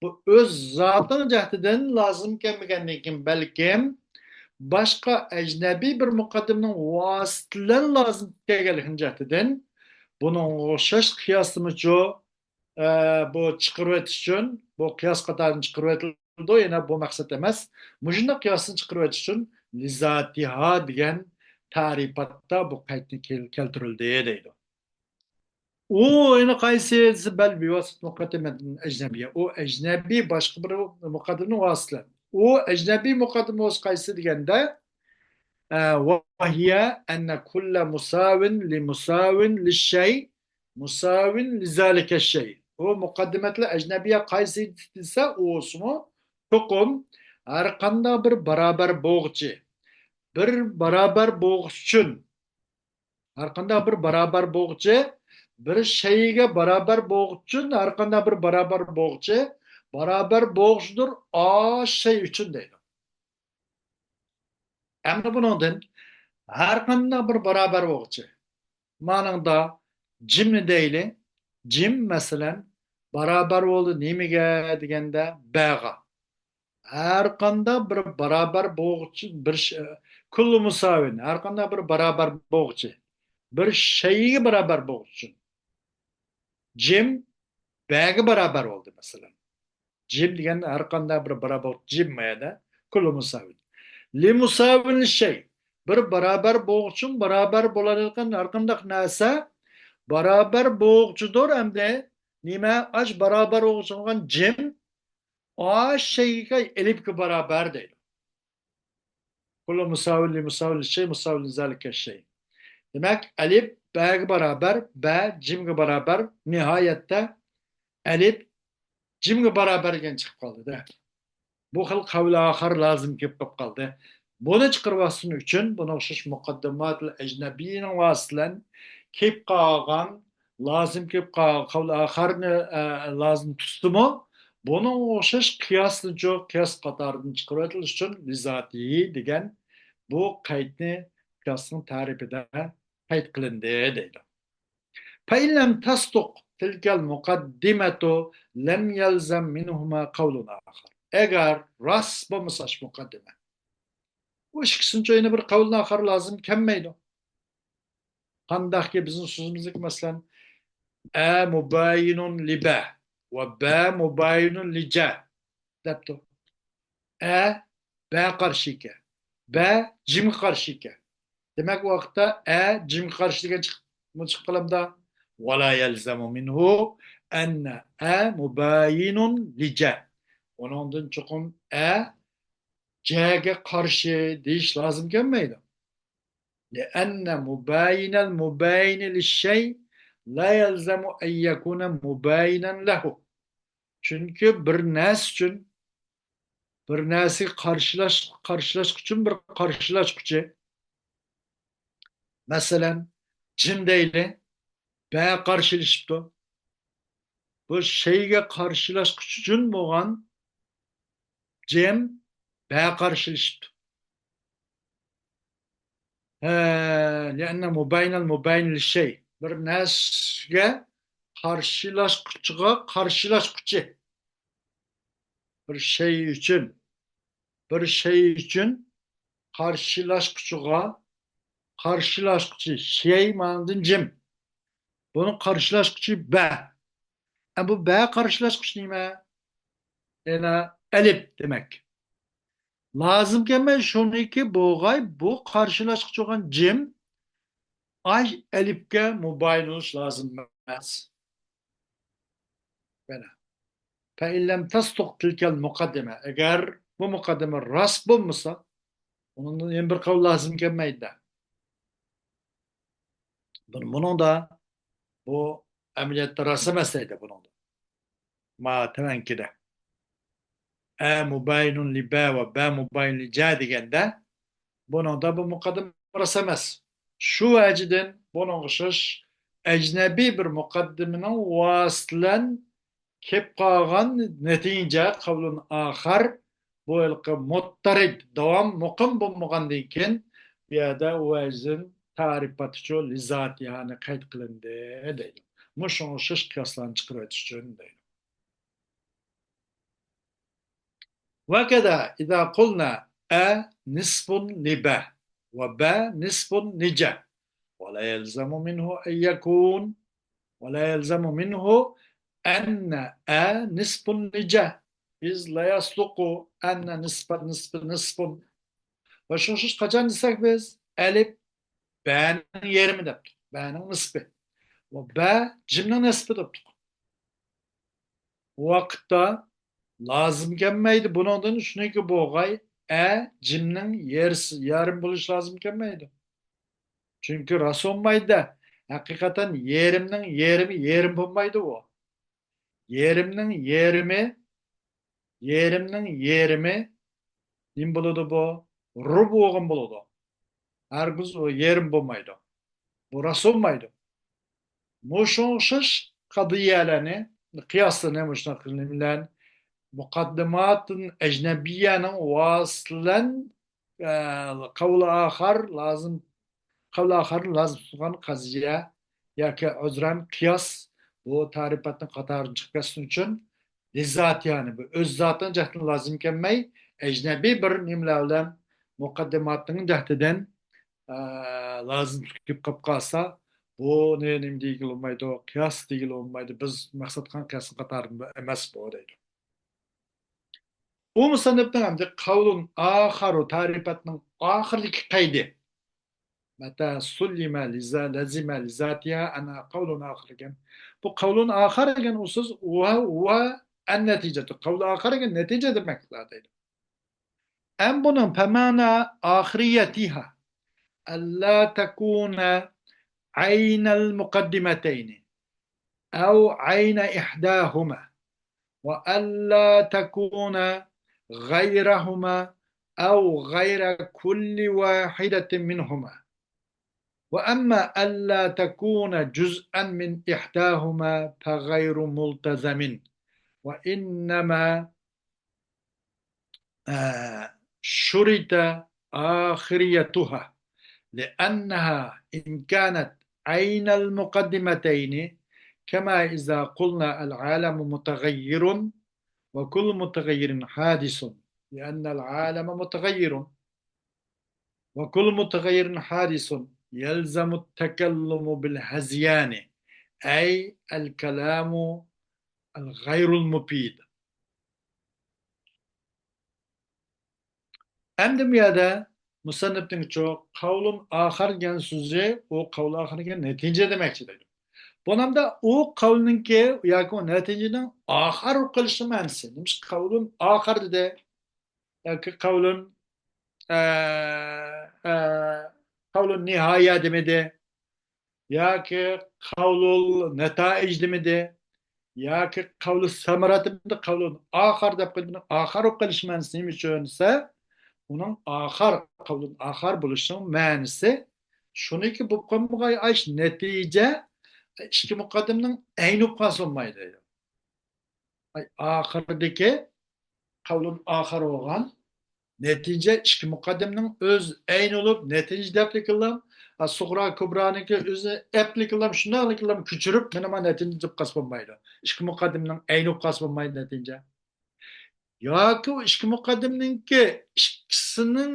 بۇ ئۆز زاتىنىڭ جەھىتىدىن لازىم كەلمىگەندىن كېيىن، بەلكىم باشقا ئەجنەبىي بىر مۇقەددىمىنىڭ ۋاسىتە بىلەن لازىم كەلگەنلىكىنىڭ جەھىتىدىن بۇنىڭغا ئوخشاش قىياسلىمىچۇ، ئە، بۇ چىقىرىۋېتىش ئۈچۈن، بۇ قىياس قاتارىدىن چىقىرىۋېتىلىدۇ، يەنە بۇ مەقسەت ئەمەس. مۇشۇنداق قىياسنى چىقىرىۋېتىش ئۈچۈن لىزاتىھا دېگەن تەرىپاتتا بۇ قەيتنى كەل-، كەلتۈرۈلدى دەيدۇ. ئۇ يەنە قايسى دېسە، بەل بىۋاسىتە مۇقەددىمەتىن ئەجنەبىيە. ئۇ ئەجنەبىي باشقا بىر مۇقەددىمىنىڭ ۋاسىتە بىلەن. ئۇ ئەجنەبىي مۇقەددىمە بولسا قايسى دېگەندە، ئە، ۋەھىيە ئەننە كۇللە مۇساۋىن لى مۇساۋىن لى شەي مۇساۋىن لى زالىكە شەي. ئۇ مۇقەددىمەتلەر ئەجنەبىيە قايسى دېسە، ئۇ بولسىمۇ، چوقۇم ھەر قانداق بىر باراۋەر بولغۇچى، بىر باراۋەر بولغۇچى ئۈچۈن، ھەر قانداق بىر باراۋەر بولغۇچى، بىر شەيگە باراۋەر بولغۇچى ئۈچۈن، ھەر قانداق بىر باراۋەر بولغۇچى، باراۋەر بولغۇچىدۇر ئا شەي ئۈچۈن دەيدۇ. ئەمدى بۇنىڭدىن ھەر قانداق بىر باراۋەر بولغۇچى، مانىڭدا جىمنى دەيلى، جىم، مەسىلەن، باراۋەر بولدى نېمىگە دېگەندە، بەغا. ھەر قانداق بىر باراۋەر بولغۇچى، بىر ش-، كۇللۇ مۇساۋىن، ھەر قانداق بىر باراۋەر بولغۇچى، بىر شەيگە باراۋەر بولغۇچى ئۈچۈن. جىم بەگە باراۋەر بولدى، مەسىلەن. جىم دېگەن ھەر قانداق بىر باراۋەر، جىم ما يەردە، كۇللۇ مۇساۋىن. لى مۇساۋىن شەي. بىر باراۋەر بولغۇچى ئۈچۈن باراۋەر بولىدىغان ھەر قانداق نەرسە باراۋەر بولغۇچىدۇر ئەمدى. نېمە؟ ئاش باراۋەر بولغۇچى بولغان جىم ئا شەيگە، ئەلىپكە باراۋەر دەيدۇ. كۇللۇ مۇساۋىن لى مۇساۋىن شەي مۇساۋىن لى زالىكە شەي. دېمەك، ئەلىپ بەگە باراۋەر، بە جىمگە باراۋەر، نىھايەتتە ئەلىپ جىمگە باراۋەر دېگەن چىقىپ قالدى-دە. بۇ خىل قەۋلى ئاخار لازىم كېلىپ قېلىپ قالدى. بۇنى چىقىرىۋاتسۇن ئۈچۈن بۇنىڭغا ئوخشاش مۇقەددىماتىل ئەجنەبىينىڭ ۋاسىتە بىلەن كېلىپ قالغان لازىم كېلىپ قالغان قەۋلى ئاخارنى، ئە، لازىم تۇتسىمۇ، بۇنىڭغا ئوخشاش قىياسنىچۇ، قىياس قاتارىدىن چىقىرىۋېتىلىش ئۈچۈن لىزاتىھى دېگەن بۇ قەيتنى قىياسنىڭ تەرىپىدە قەيت قىلىندى دەيدۇ. فإن لم تصدق تلك المقدمة لم يلزم منهما قول آخر. ئەگەر راست بولمىسا شۇ مۇقەددىمە، بۇ ئىككىسىنىچۇ يەنە بىر قەۋلى ئاخار لازىم كەلمەيدۇ. قانداقكى بىزنىڭ سۆزىمىزدىكى، مەسىلەن، ئە مۇبايىنۇن لى بە ۋە بە مۇبايىنۇن لى جە دەپتۇ. ئە بەگە قارشى ئىكەن، بە جىمگە قارشى ئىكەن. دېمەك، ئۇ ۋاقىتتا ئە جىمگە قارشى دېگەن چىقىپ، بۇ چىقىپ قالامدا؟ ولا يلزم منه أن ئە مۇبايىنۇن لى جە. ئۇنىڭدىن چوقۇم ئە جەگە قارشى دېيىش لازىم كەلمەيدۇ. لأن مباين المباين للشيء لا يلزم أن يكون مباينا له. چۈنكى بىر نەرسە ئۈچۈن، بىر نەرسىگە قارشىلاش، قارشىلاشقۇچى ئۈچۈن بىر قارشىلاشقۇچى، مەسىلەن، جىم دەيلى، بە قارشىلىشىپتۇ. بۇ شەيگە قارشىلاشقۇچى جىم بولغان جىم بە قارشىلىشىپتۇ. ھە، لأن مباين المباين للشيء. بىر نەرسىگە قارشىلاشقۇچىغا قارشىلاشقۇچى. بىر شەي ئۈچۈن، بىر شەي ئۈچۈن قارشىلاشقۇچىغا قارشىلاشقۇچى، شەي مانىدىن جىم. بۇنىڭ قارشىلاشقۇچى بە. ئە، بۇ بە قارشىلاشقۇچى نېمە؟ يەنە ئەلىپ دېمەك. لازىم كەلمەي شۇنىڭكى بولغاي، بۇ قارشىلاشقۇچى بولغان جىم ئاي ئەلىپكە مۇبايىن بولۇش لازىم ئەمەس. مانا. فإن لم تصدق تلك المقدمة. ئەگەر بۇ مۇقەددىمە راست بولمىسا، ئۇنىڭدىن يەنە بىر قەۋل لازىم كەلمەيدۇ. بۇنىڭدا بۇ ئەمەلىيەتتە راست ئەمەس دەيدۇ بۇنىڭدا. ما تەۋەنكىدە. ئە مۇبايىنۇن لى بە ۋە بە مۇبايىنۇن لى جە دېگەندە، بۇنىڭدا بۇ مۇقەددىمە راست ئەمەس. شۇ ۋەجىدىن بۇنىڭغا ئوخشاش ئەجنەبىي بىر مۇقەددىمىنىڭ ۋاسىتە بىلەن كېلىپ قالغان نەتىجە قەۋلۇن ئاخار، بۇ ھېلىقى مۇتتەرىد، داۋام، مۇقىم بولمىغاندىن كېيىن، بۇ يەردە ئۇ ۋەجىدىن تەرىپاتىچۇ لىزاتىھانى قەيت قىلىندى دەيدۇ. مۇشۇڭغا ئوخشاش قىياسلارنى چىقىرىۋېتىش ئۈچۈن دەيدۇ. وكذا إذا قلنا أ نصف لب وب نصف لج، ولا يلزم منه أن يكون، ولا يلزم منه أن أ نصف لج، إذ لا يصدق أن نصف نصف نصف. ۋە شۇڭا قاچان دېسەك بىز، ئەلىپ بەنىڭ يېرىمى دەپتۇق، بەنىڭ نىسپى. ۋە بە جىمنىڭ نىسپى دەپتۇق. ئۇ ۋاقىتتا لازىم كەلمەيدۇ بۇنىڭدىن، شۇنىڭكى بولغاي ئە جىمنىڭ يېرىسى، يېرىم بولۇش لازىم كەلمەيدۇ. چۈنكى راست بولمايدۇ. ھەقىقەتەن يېرىمنىڭ يېرىمى يېرىم بولمايدۇ ئۇ. يېرىمنىڭ يېرىمى، يېرىمنىڭ يېرىمى نېمە بولىدۇ بۇ؟ رۇبۇ بولغان بولىدۇ. ھەرگىز ئۇ يېرىم بولمايدۇ. بۇ راست بولمايدۇ. مۇشۇڭغا ئوخشاش قەزىيەلەرنى، قىياسلىرىنى مۇشۇنداق بىلەن مۇقەددىماتىن ئەجنەبىيەنىڭ ۋاسىتە بىلەن، ئە، قەۋلى ئاخار لازىم، قەۋلى ئاخار لازىم تۇتقان قەزىيە ياكى ئۆزرەن قىياس بۇ تەرىپاتنىڭ قاتارىدىن چىقىپ كەتسۇن ئۈچۈن، لىزاتى، يەنى بۇ ئۆز زاتىنىڭ جەھىتىدىن لازىم كەلمەي، ئەجنەبىي بىر نېمىلەر بىلەن مۇقەددىماتنىڭ جەھىتىدىن، ئە، لازىم تۇتۇپ كېلىپ قالسا، بۇنى نېمە دېگىلى بولمايدۇ، قىياس دېگىلى بولمايدۇ، بىز مەقسەت قىلغان قىياسنىڭ قاتارىدا ئەمەس بۇ دەيدۇ. ئۇ مۇسەننىپنىڭ ئەمدى قەۋلۇن ئاخارۇ تەرىپاتنىڭ ئاخىرىدىكى قەيدى. مەتە سۇللىمە لىزا-، لەزىمە لىزاتىھا ئەنە قەۋلۇن ئاخىر ئىكەن. بۇ قەۋلۇن ئاخار دېگەن ئۇ سۆز ۋە، ۋە ئەن نەتىجەتۇ. قەۋلۇن ئاخار دېگەن نەتىجە دېمەكلا دەيدۇ. ئەم بۇنىڭ فەمەنا ئاخىرىيەتىھا ئەللا تەكۇنە ئەينەل مۇقەددىمەتەينى أو عين إحداهما، وألا تكون غيرهما أو غير كل واحدة منهما. وأما ألا تكون جزءا من إحداهما فغير ملتزم، وإنما آه، شرط آخريتها، لأنها إن كانت عين المقدمتين، كما إذا قلنا العالم متغير وكل متغير حادث، لأن العالم متغير وكل متغير حادث، يلزم التكلم بالهذيان، أي الكلام الغير المفيد. ئەمدى بۇ يەردە مۇسەننىپنىڭچۇ قەۋلۇن ئاخار دېگەن سۆزى، ئۇ قەۋلۇن ئاخار دېگەن نەتىجە دېمەكچى دەيدۇ. بۇنىڭدا ئۇ قەۋلنىڭكى ياكى ئۇ نەتىجىنىڭ ئاخار بولۇپ قېلىشىنىڭ مەنىسى. نېمىشقا قەۋلۇن ئاخار دېدى؟ ياكى قەۋلۇن، ئە، ئە، قەۋلۇن نىھايە دېمىدى. ياكى قەۋلۇل نەتائىج دېمىدى، ياكى قەۋلۇ سەمەرات دېمىدى، قەۋلۇن ئاخار دەپ قويدى. بۇنىڭ ئاخار بولۇپ قېلىش مەنىسى نېمە ئۈچۈن دېسە، ئۇنىڭ ئاخار، قەۋلۇن ئاخار بولۇشىنىڭ مەنىسى شۇنىڭكى بولۇپ قالمىغاي ئاش نەتىجە ئىككى مۇقەددىمىنىڭ ئەينى بولۇپ قالسا بولمايدۇ. ئاي، ئاخىرىدىكى قەۋلۇن ئاخىر بولغان نەتىجە ئىككى مۇقەددىمىنىڭ ئۆز ئەينى بولۇپ، نەتىجە دەپلىكىلام، سۇغرا كۇبرانىڭكى ئۆزى ئەپلىكىلام، شۇنداقلىكىلام كۆچۈرۈپ، مانا ما نەتىجە دەپ قالسا بولمايدۇ. ئىككى مۇقەددىمىنىڭ ئەينى بولۇپ قالسا بولمايدۇ نەتىجە. ياكى ئۇ ئىككى مۇقەددىمىنىڭكى ئىككىسىنىڭ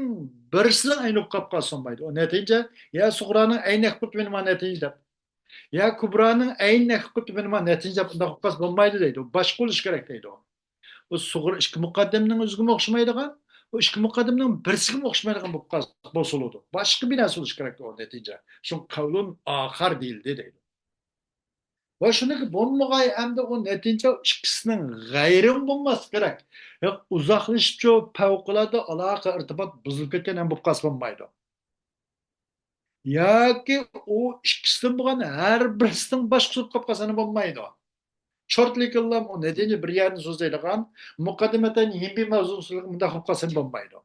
بىرسىنىڭ ئەينى بولۇپ قالسا بولمايدۇ. ئۇ نەتىجە يا سۇغرانىڭ ئەينى قىلىپ مانا نەتىجە دەپ. يا كۇبرانىڭ ئەينى قىلىپ مانا نەتىجە دەپ ئۇنداق قىلسا بولمايدۇ دەيدۇ. باشقا بولۇش كېرەك دەيدۇ. ئۇ سۇغرا ئىككى مۇقەددىمىنىڭ ئۆزىگىمۇ ئوخشىمايدىغان، ئۇ ئىككى مۇقەددىمىنىڭ بىرسىگىمۇ ئوخشىمايدىغان بولۇپ قالسا بولسا بولىدۇ. باشقا بىر نەرسە بولۇش كېرەك ئۇ نەتىجە. شۇڭا قەۋلۇن ئاخار دېيىلدى دەيدۇ. ۋە شۇنىڭكى بولمىغاي ئەمدى ئۇ نەتىجە ئىككىسىنىڭ غەيرىمۇ بولماسلىقى كېرەك. ياق، ئۇزاقلىشىپچۇ پەۋقۇلئاددە ئالاقە ئىرتىبات بۇزۇلۇپ كەتكەن ھەم بولۇپ قالسا بولمايدۇ. ياكى ئۇ ئىككىسىدىن بولغان ھەر بىرسىنىڭ باشقىسى بولۇپ قالسا بولمايدۇ. چورتلىكىللام ئۇ نەتىجە بىر يەرنى سۆزلەيدىغان، مۇقەددىمەتەن يىمبى مەۋزۇنى سۆزلىگەن مۇنداق بولۇپ قالسا بولمايدۇ.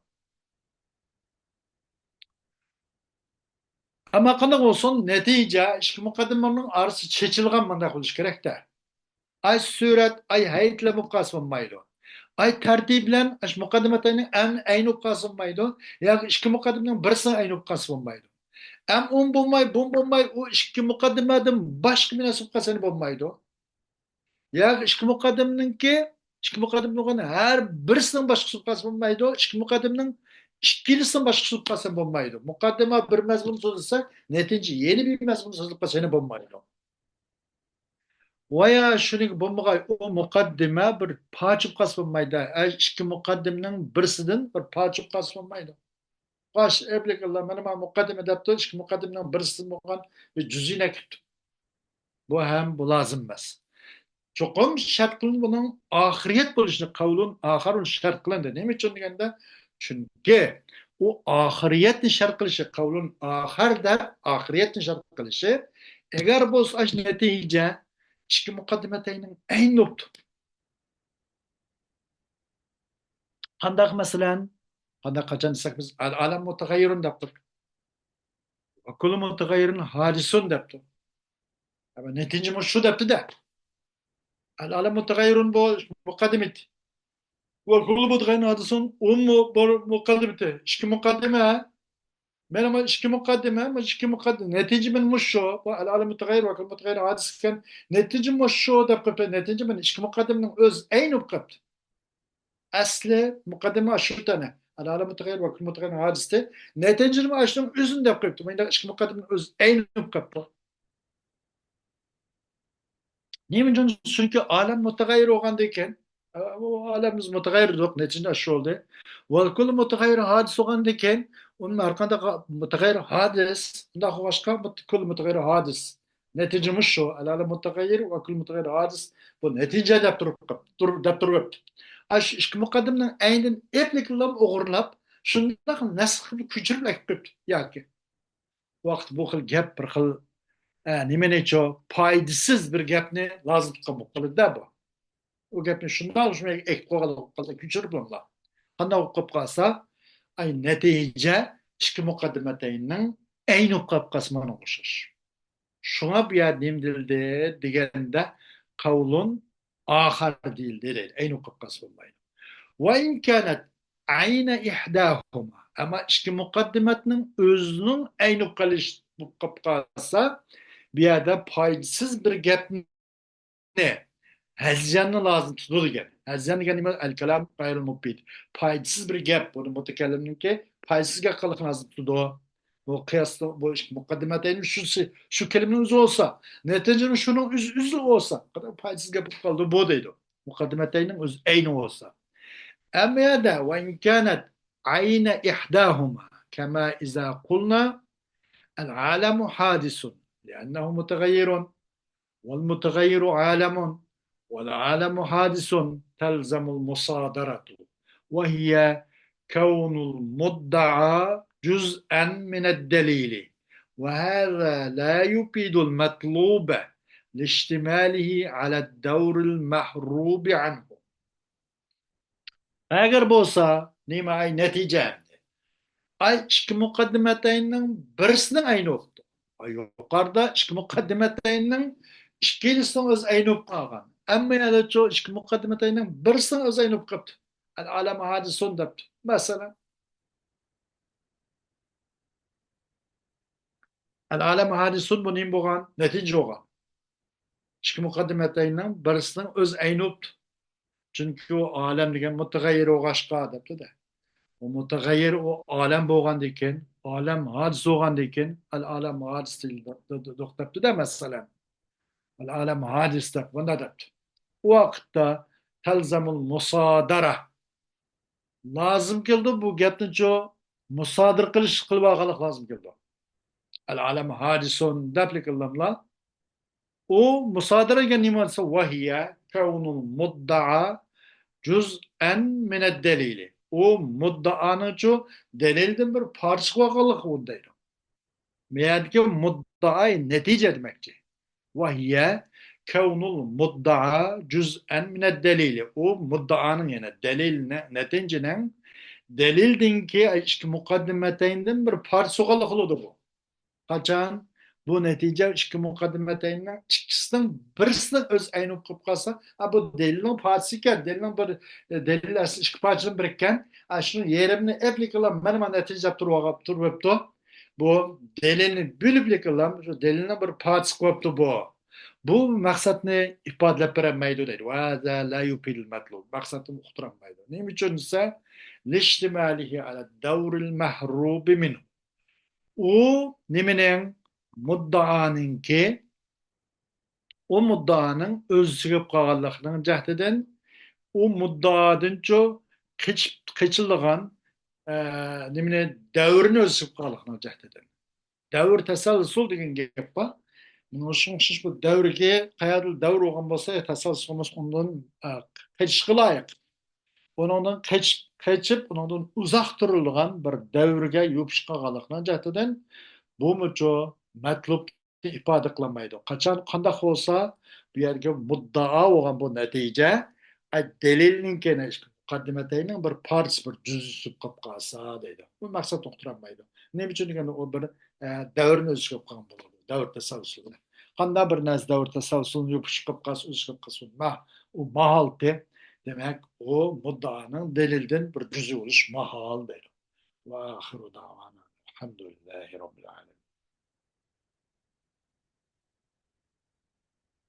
ئەمما قانداق بولسۇن، نەتىجە ئىككى مۇقەددىمىنىڭ ئارىسى چېچىلغان مۇنداق بولۇشى كېرەكتە. ئاي سۈرەت، ئاي ھەيئەتلەر بولۇپ قالسا بولمايدۇ. ئاي تەرتىپ بىلەن ئاش مۇقەددىمەتەينىڭ ئەن ئەينى بولۇپ قالسا بولمايدۇ. ياكى ئىككى مۇقەددىمىنىڭ بىرسىنىڭ ئەينى بولۇپ قالسا بولمايدۇ. ئەم ئۇم بولماي، بۇم بولماي، ئۇ ئىككى مۇقەددىمەدىن باشقا بىر نەرسە بولۇپ قالسا بولمايدۇ. ياكى ئىككى مۇقەددىمىنىڭكى، ئىككى مۇقەددىمە بولغان ھەر بىرسىنىڭ باشقىسى بولۇپ قالسا بولمايدۇ. ئىككى مۇقەددىمىنىڭ ئىككىلىسىنىڭ باشقىسى بولۇپ قالسا بولمايدۇ. مۇقەددىمە بىر مەزمۇن سۆزلىسە، نەتىجە يەنە بىر مەزمۇن سۆزلەپ قالسا يەنە بولمايدۇ. ۋايا شۇنىڭكى بولمىغاي، ئۇ مۇقەددىمە بىر پارچە بولۇپ قالسا بولمايدۇ. ئە، ئىككى مۇقەددىمىنىڭ بىرسىدىن بىر پارچە بولۇپ قالسا بولمايدۇ. باش ئەبلىكاللا، مانا ما مۇقەددىمە دەپتۇ، ئىككى مۇقەددىمىنىڭ بىرسىدىن بولغان بىر جۈزئىنى ئەكىپتۇ. بۇ ھەم بۇ لازىم ئەمەس. چوقۇم شەرت قىلىن بۇنىڭ ئاخىرىيەت بولۇشىنى، قەۋلۇن ئاخىرۇن شەرت قىلىندى. نېمە ئۈچۈن دېگەندە، چۈنكى ئۇ ئاخىرىيەتنى شەرت قىلىشى، قەۋلۇن ئاخار دەپ ئاخىرىيەتنى شەرت قىلىشى، ئەگەر بولسا ئاشۇ نەتىجە ئىككى مۇقەددىمەتەينىڭ ئەينى بوپتۇ. قانداق مەسىلەن؟ قانداق، قاچان دېسەك بىز ئەل ئالەم مۇتەغەييىرۇن دەپتۇق. ۋە كۇللۇ مۇتەغەييىرۇن ھادىسۇن دەپتۇ. ئەمما نەتىجە مۇشۇ دەپتۇ-دە. ئەل ئالەم مۇتەغەييىرۇن بۇ مۇقەددىمىتى. ۋە كۇللۇ مۇتەغەييىرۇن ھادىسۇن ئۇمۇ بۇ مۇقەددىمىتى. ئىككى مۇقەددىمە. مانا ما ئىككى مۇقەددىمە، ما ئىككى مۇقەددىمە. نەتىجە مەن مۇشۇ. بۇ ئەل ئالەم مۇتەغەييىر ۋە كۇللۇ مۇتەغەييىرۇن ھادىس ئىكەن. نەتىجە مۇشۇ دەپ قويۇپتۇ. نەتىجە مەن ئىككى مۇقەددىمىنىڭ ئۆز ئەينى بولۇپ قاپتۇ. ئەسلى مۇقەددىمە شۇ تەنە. ئەل ئالەم مۇتەغەييىر ۋە كۇللۇ مۇتەغەييىرۇن ھادىسى. نەتىجىنى ئاشۇنىڭ ئۆزىنى دەپ قويۇپتۇ. مۇنداق ئىككى مۇقەددىمىنىڭ ئۆز ئەينى بولۇپ قاپتۇ. نېمە ئۈچۈن؟ چۈنكى ئالەم مۇتەغەييىر بولغاندىن كېيىن، ئۇ ئالەم بىز مۇتەغەييىر دېدۇق، نەتىجىدە شۇ بولدى. ۋە كۇللۇ مۇتەغەييىر ھادىس بولغاندىن كېيىن، ئۇنىڭ ھەر قانداق مۇتەغەييىر ھادىس، ئۇنداق بولغاچقا، مۇت-، كۇللۇ مۇتەغەييىر ھادىس. نەتىجىمىز شۇ. ئەل ئالەم مۇتەغەييىر ۋە كۇللۇ مۇتەغەييىر ھادىس. بۇ نەتىجە دەپ تۇرۇپ، تۇر-، دەپ تۇرۇپتۇ. ئاشۇ ئىككى مۇقەددىمىنىڭ ئەينىدىن ئەپلىكىلام ئوغرىلاپ، شۇنداق نەسخ قىلىپ كۆچۈرۈپ ئەكىپ قويۇپتۇ ياكى. ۋاقىت بۇ خىل گەپ بىر خىل، ئە، نېمىنىچۇ، پايدىسىز بىر گەپنى لازىم تۇتقان بولۇپ قالىدۇ-دە بۇ. ئۇ گەپنى شۇنداق شۇنداق ئېيتىپ قويغان بولۇپ قالدى، كۆچۈرۈپ بولمىلا. قانداق بولۇپ قالسا، ئاي نەتىجە ئىككى مۇقەددىمەتەينىڭ ئەينى بولۇپ قالسا مانا ئوخشاش. شۇڭا بۇ يەردە نېمە دېيىلدى دېگەندە، قەۋلۇن ئاخار دېيىلدى دەيدۇ. ئەينى بولۇپ قالسا بولمايدۇ. ۋە ئىن كانەت ئەينە ئىھداھۇما. ئەمما ئىككى مۇقەددىمەتنىڭ ئۆزىنىڭ ئەينى قېلىش بولۇپ قالسا، بۇ يەردە پايدىسىز بىر گەپنى، ھەزياننى لازىم تۇتىدۇ دېگەن. ھەزيان دېگەن نېمە؟ ئەل كالام غەيرۇل مۇپىد. پايدىسىز بىر گەپ، بۇنى مۇتەكەللىمنىڭكى پايدىسىز گەپ قىلغانلىقىنى لازىم تۇتىدۇ. بۇ قىياستا، بۇ ئىككى مۇقەددىمەتەينى شۇ، شۇ كەلىمىنىڭ ئۆزى بولسا، نەتىجىنى شۇنىڭ ئۆزى، ئۆزى بولسا، قانداق پايدىسىز گەپ بولۇپ قالدى بۇ دەيدۇ. مۇقەددىمەتەينىڭ ئۆزى ئەينى بولسا. ئەمما يەردە، ۋە ئىن كانەت ئەينە ئىھداھۇما، كەما ئىزا قۇلنا، ئەل ئالەمۇ ھادىسۇن، لىئەننەھۇ مۇتەغەييىرۇن، ۋەل مۇتەغەييىرۇ ئالەمۇن، ۋەل ئالەمۇ ھادىسۇن، تەلزەمۇل مۇسادەرەتۇ، وهي كون المدعى جزءا من الدليل، وهذا لا يفيد المطلوب لاشتماله على الدور المهروب عنه. ئەگەر بولسا، نېمە ئەي نەتىجە ئەمدى؟ ئاي، ئىككى مۇقەددىمەتەيننىڭ بىرسىنىڭ ئەينى بوپتۇ. ئاي، يۇقىرىدا ئىككى مۇقەددىمەتەيننىڭ ئىككىلىسىنىڭ ئۆزى ئەينى بوپ قالغان. ئەمما يەنىچۇ ئىككى مۇقەددىمەتەيننىڭ بىرسىنىڭ ئۆزى ئەينى بوپ قاپتۇ. ئەل ئالەم ھادىسۇن دەپتۇ. مەسىلەن، ئەل ئالەم ھادىسۇن بۇ نېمە بولغان؟ نەتىجە بولغان. ئىككى مۇقەددىمەتەيننىڭ بىرسىنىڭ ئۆزى ئەينى بوپتۇ. چۈنكى ئۇ ئالەم دېگەن مۇتەغەييىر بولغاچقا دەپتۇ-دە. ئۇ مۇتەغەييىر، ئۇ ئالەم بولغاندىن كېيىن، ئالەم ھادىس بولغاندىن كېيىن، ئەل ئالەم ھادىس دەپتۇ-دە، مەسىلەن. ئەل ئالەم ھادىس دەپ، بۇنداق دەپتۇ. ئۇ ۋاقىتتا تەلزەمۇل مۇسادەرە لازىم كېلىدۇ. بۇ گەپنىچۇ مۇسادىرە قىلىش قىلىپ ئالغانلىق لازىم كېلىدۇ. ئەل ئالەم ھادىسۇن دەپلا كېلىدۇ. ئۇ مۇسادىرە دېگەن نېمە دېسە، ۋەھىيە كەۋنۇل مۇددەئا جۇزئەن مىنەد دەلىلى. ئۇ مۇددىئانىڭچۇ دەلىلدىن بىر پارچە قىلىۋالغانلىقى ئۇ دەيدۇ. مۇ يەردىكى مۇددىئا نەتىجە دېمەكچى. ۋەھىيە كەۋنۇل مۇددەئا جۇزئەن مىنەد دەلىلى. ئۇ مۇددىئانىڭ، يەنى دەلىل، نە-، نەتىجىنىڭ دەلىلدىنكى ئىككى مۇقەددىمەتەيندىن بىر پارچىسى بولغانلىقى بولىدۇ بۇ. قاچان بۇ نەتىجە ئىككى مۇقەددىمەتەيننىڭ ئىككىسىنىڭ بىرسىنىڭ ئۆزى ئەينى بولۇپ قالسا، ئا، بۇ دەلىلنىڭ پارچىسى ئىكەن، دەلىلنىڭ بىر، دەلىل ئەسلى ئىككى پارچىدىن بىر ئىكەن، ئا، شۇنىڭ يېرىمىنى ئەپلىكىلا مانا مانا نەتىجە دەپ تۇرۇۋالغان، تۇرۇۋېپتۇ. بۇ دەلىلنى بۆلۈپلىكىلا شۇ دەلىلنىڭ بىر پارچىسى قىلىۋېپتۇ بۇ. بۇ مەقسەتنى ئىپادىلەپ بېرەلمەيدۇ دەيدۇ. ۋە ھازا لا يۇفىدۇل مەتلۇب. مەقسەتنى ئۇقتۇرالمايدۇ. نېمە ئۈچۈن دېسە، لىشتىمالىھى ئەلە دەۋرىل مەھرۇبى مىنھۇ. ئۇ نېمىنىڭ؟ مۇددىئانىڭكى، ئۇ مۇددىئانىڭ ئۆزى سىغىپ قالغانلىقىنىڭ جەھىتىدىن، ئۇ مۇددىئادىنچۇ قېچىپ، قېچىلىدىغان، ئە، نېمىنى، دەۋرنى ئۆزى سىغىپ قالغانلىقىنىڭ جەھىتىدىن. دەۋر تەسەلسۇل دېگەن گەپ بار. مۇنىڭغا ئوخشاش بۇ دەۋرگە قەيەردىلا دەۋر بولغان بولسا، تەسەلسۇل بولماس، ئۇنىڭدىن، ئە، قېچىشقا لايىق. ئۇنىڭدىن قېچىپ، قېچىپ، ئۇنىڭدىن ئۇزاق تۇرۇلغان بىر دەۋرگە يوپۇشۇپ قالغانلىقىنىڭ جەھىتىدىن بۇمۇچۇ مەتلۇبنى ئىپادە قىلالمايدۇ. قاچان، قانداق بولسا، بۇ يەرگە مۇددىئا بولغان بۇ نەتىجە، ئە، دەلىلنىڭكى مۇقەددىمەتەينىڭ بىر پارچىسى، بىر جۈزئىسى بولۇپ قالسا دەيدۇ. بۇ مەقسەتنى ئۇقتۇرالمايدۇ. نېمە ئۈچۈن دېگەندە، ئۇ بىر، ئە، دەۋرنى ئۆزى سىغىپ قالغان بولىدۇ. دەۋر تەسەلسۇلى. قانداق بىر نەرسە دەۋر تەسەلسۇلىنى يوپۇشۇپ قالسا، ئۆزى سىغىپ قالسا، ما-، ئۇ ماھالىتى، دېمەك، ئۇ مۇددىئانىڭ دەلىلدىن بىر جۈزئى بولۇش ماھال دەيدۇ. ۋە ئاخىرۇ دەۋانا ئەلھەمدۇلىللاھى رەببىل ئالەمىن.